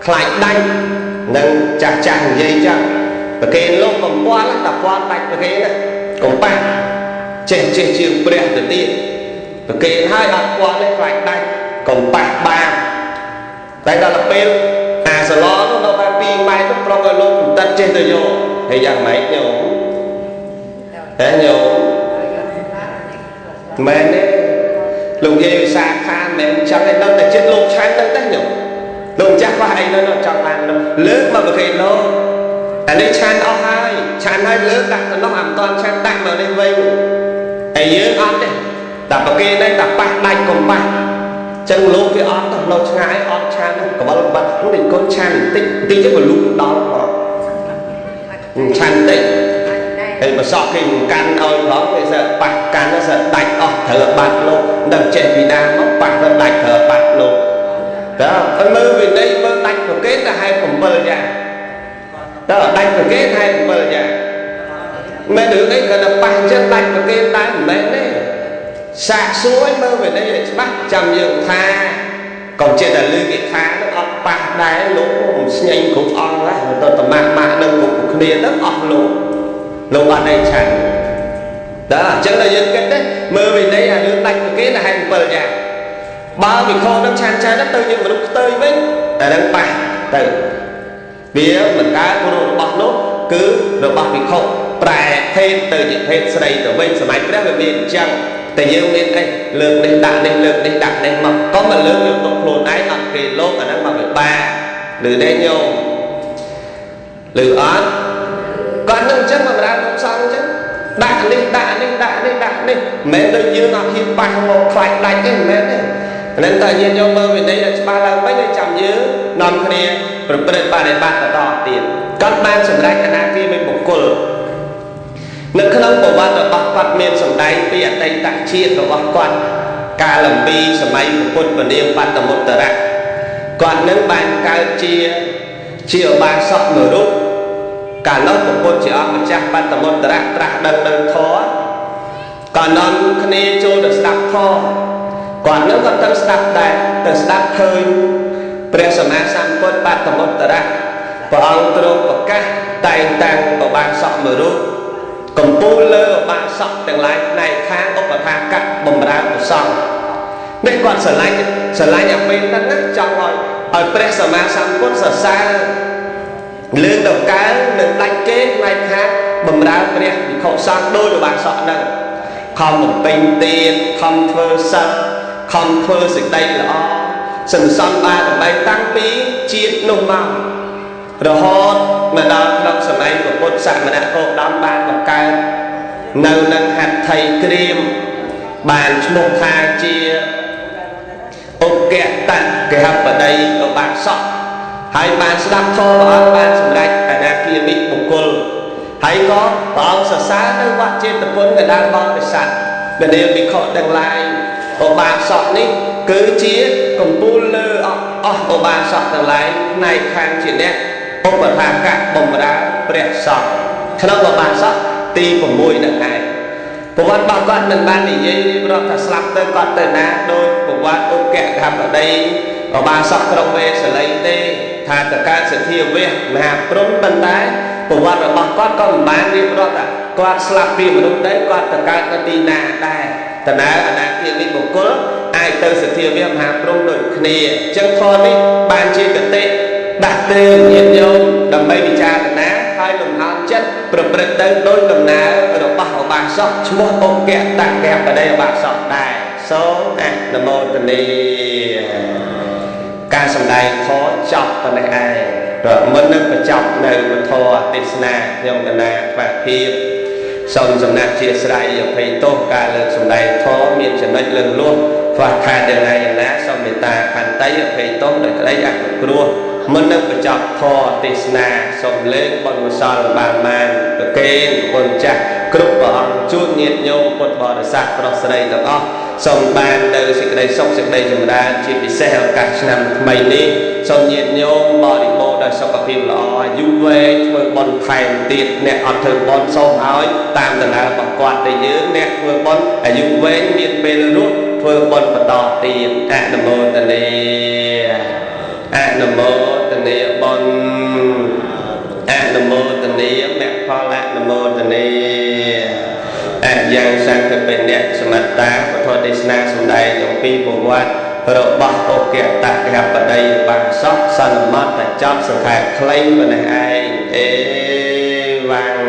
ខ្លាចដាច់នឹងចាស់ចាស់និយាយចឹង ប្រគេនលោកកំពាល់តែពាល់ដាច់ប្រគេនណាកំប៉ះចេះចេះជាងព្រះទៅទៀតប្រគេនហើយអត់ពាល់ទេខ្លាចដាច់កំប៉ះបាបតែដល់ពេលអាសឡនោះដល់តែ2ម៉ែត្រនោះប្រុងឲ្យលោកកំតិតចេះទៅយកហើយយ៉ាងម៉េចញោមហ៎ញោមមែនទេលោកយាយវិសាខាមិនមែនចឹងទេដល់តែចិត្តលោកឆាន់ទៅទេញោមលោកម្ចាស់ខ្វះអីនៅនោះចង់បាននោះលើកមកប្រគេនលោកអានេះឆាន់អស់ហើយឆាន់ហើយលើកដាក់ទៅនោះអាមិនតាន់ឆាន់ដាក់មកនេះវិញហើយយើងអត់ទេតែប្រគេននេះតែប៉ះដាច់កុំប៉ះចឹងលោកវាអត់ទៅនៅឆ្ងាយអត់ឆាន់កបលបាត់នោះនេះកូនឆាន់តិចតិចទៅក៏លូកដល់ផងឆាន់តិចហើយបើសក់គេមិនកាន់ឲ្យផងគេសើប៉ះកាន់សើដាច់អស់ត្រូវបាត់លោកមិនដឹងចេះពីណាមកប៉ះទៅដាច់ត្រូវបាត់លោកតើឲ្យមើលវិន័យមើលដាច់ប្រគេនទៅហែ7យ៉ាងតើដាច់ប្រគេនហែ7យ៉ាងមិនរឿងអីគាត់ទៅប៉ះចឹងដាច់ប្រគេនដែរមិនមែនទេសាកសួរឲ្យមើលវិន័យឲ្យច្បាស់ចាំយើងថាកុំចេះតែលឺគេថានឹងអត់ប៉ះដែរលោកមិនស្ញែងគ្រប់អង្គណាទៅតម៉ាក់ម៉ាក់នឹងគ្រប់គ្នានឹងអស់លោកលោកអត់ได้ឆាន់តើអញ្ចឹងដល់យើងគិតទេមើលវិន័យអារឿងដាច់ប្រគេនទៅហែ7យ៉ាងបើវិខនឹងឆាន់ឆាន់ទៅយើងមនុស្សខ្ទើយវិញតែនឹងប៉ះទៅវាមិនកើតព្រោះរបស់នោះគឺរបស់វិខប្រែភេទទៅជាភេទស្រីទៅវិញសម័យព្រះវាមានអញ្ចឹងតែយើងមានអីលើកនេះដាក់នេះលើកនេះដាក់នេះមកកុំមកលើកយកទុកខ្លួនឯងអត់គេលោកអាហ្នឹងមកវិបាកឬទេញោមឬអត់គាត់នឹងអញ្ចឹងមកបរាលោកសង្ឃអញ្ចឹងដាក់នេះដាក់នេះដាក់នេះដាក់នេះមិនមែនដូចយើងអត់ហ៊ានប៉ះមកខ្លាចដាច់ទេមិនមែនទេហ្នឹងតើយើងយកមើលវិន័យឲ្យច្បាស់ឡើងវិញឲ្យចាំយើងនាំគ្នាប្រព្រឹត្តបរិបត្តិបន្តទៀតគាត់បានសម្រេចអនាគាមីបុគ្គលនៅក្នុងប្រវត្តិរបស់គាត់មានសម្ដែងពីអតីតជាតិរបស់គាត់កាលអំពីសម័យពុទ្ធពនាមបត្តមុត្តរៈគាត់នឹងបានកើតជាឧបាសកមួយរូបកាលនោះពុទ្ធជាអង្គម្ចាស់បត្តមុត្តរៈត្រាស់ដឹងនៅធម៌ក៏នាំគ្នាចូលទៅស្ដាប់ធម៌គាត់នឹងក៏ទៅស្ដាប់ដែរទៅស្ដាប់ឃើញព្រះសម្មាសម្ពុទ្ធបត្តមុត្តរៈព្រះអង្គទ្រង់ប្រកាសតែងតាំងឧបាសកមួយរូបកំពូលលើឧបាសកទាំងឡាយផ្នែកខាងឧបថាកៈបំរើព្រះសង្ឃនេះគាត់ស្រឡាញ់ស្រឡាញ់អាពេលហ្នឹងណាចង់ឲ្យព្រះសម្មាសម្ពុទ្ធសរសើរលើកដល់កើនឹងដាច់គេផ្នែកខាងបំរើព្រះវិខុសង្ឃដោយឧបាសកហ្នឹងខំបំពេញទានខំធ្វើសិលខំធ្វើសេចក្តីល្អសន្សំបារមីតាំងពីជាតិនោះមករហូតមកដល់ក្នុងសម័យពុទ្ធសមណគោតមបានបង្កើតនៅនឹងហត្ថីក្រៀមបានឈ្មោះថាជាឧគតគេហបតីឧបាសកហើយបានស្ដាប់ធម៌ព្រះអង្គបានសម្រេចអនាគាមិបុគ្គលហើយក៏ព្រះអង្គសរសើរនៅវត្តចេតពុនកណ្ដាលបរិស័ទពនាមភិក្ខុទាំងឡាយឧបាសកនេះគឺជាកំពូលលើអស់ឧបាសកទាំងឡាយផ្នែកខាងជាអ្នកឧបថាកៈបំរើព្រះសង្ឃក្នុងឧបាសកទី6នឹងឯងប្រវត្តិរបស់គាត់មិនបាននិយាយរៀបរាប់ថាស្លាប់ទៅគាត់ទៅណាដោយប្រវត្តិឧគកបតីឧបាសកក្រុងវេសាលីទេថាតកើតសទ្ធាវះមហាព្រំប៉ុន្តែប្រវត្តិរបស់គាត់ក៏មិនបានរៀបរាប់ថាគាត់ស្លាប់ពីមនុស្សទៅគាត់ទៅកើតនៅទីណាដែរតើអនាគាមីបុគ្គលអាចទៅសទ្ធាវះមហាព្រំដូចគ្នាអញ្ចឹងធម៌នេះបានជាគតិដាស់តឿនញាតិញោមដើម្បីពិចារណាហើយលំអោនចិត្តប្រព្រឹត្តទៅដោយដំណើររបស់ឧបាសកឈ្មោះឧគតកបតីឧបាសកដែរសូមអនុមោទនាការសម្ដែងធម៌ចប់ប៉ុណ្ណេះឯងព្រោះមុននឹងបញ្ចប់នៅពធទេសនាខ្ញុំកណាថ្វាយភាពសូមសំណាក់ជាស្រ័យអភ័យទោសការលើកសម្ដែងធម៌មានចំណុចលើសលួសខ្វះខាតយ៉ាងណាយ៉ាងណាសូមមេត្តាខន្តីអភ័យទោសដោយក្តីអនុគ្រោះមុននឹងបញ្ចប់ធម៌ទេសនាសូមលើកបុណ្យកុសលបានមានប្រគេនគុណចាស់គ្រប់ព្រះអង្គជួនញាតិញោមពុទ្ធបរិស័ទប្រុសស្រីទាំងអស់សូមបាននៅសេចក្តីសុខសេចក្តីចម្រើនជាពិសេសឱកាសឆ្នាំថ្មីនេះសូមញាតិញោមបរិបូរណ៍ដោយសុខភាពល្អអាយុវែងធ្វើបុណ្យថែមទៀតអ្នកអត់ធ្វើបុណ្យសូមឲ្យតាមដំណើររបស់គាត់តែយើងអ្នកធ្វើបុណ្យអាយុវែងមានពេលរស់ធ្វើបុណ្យបន្តទៀតអនុមោទនាអនុមោទនាបុណ្យអនុមោទនា ផលអនុមោទនាអយ៉ាងសង្ឃបិអ្នកសមត្តាពធទេសនាសម្ដែងអំពីប្រវត្តិរបស់អូគតកហបតីបាសកសន្មតតែចប់សង្ខេបខ្លីប៉ុណ្ណេះឯងអេវ៉ាំង។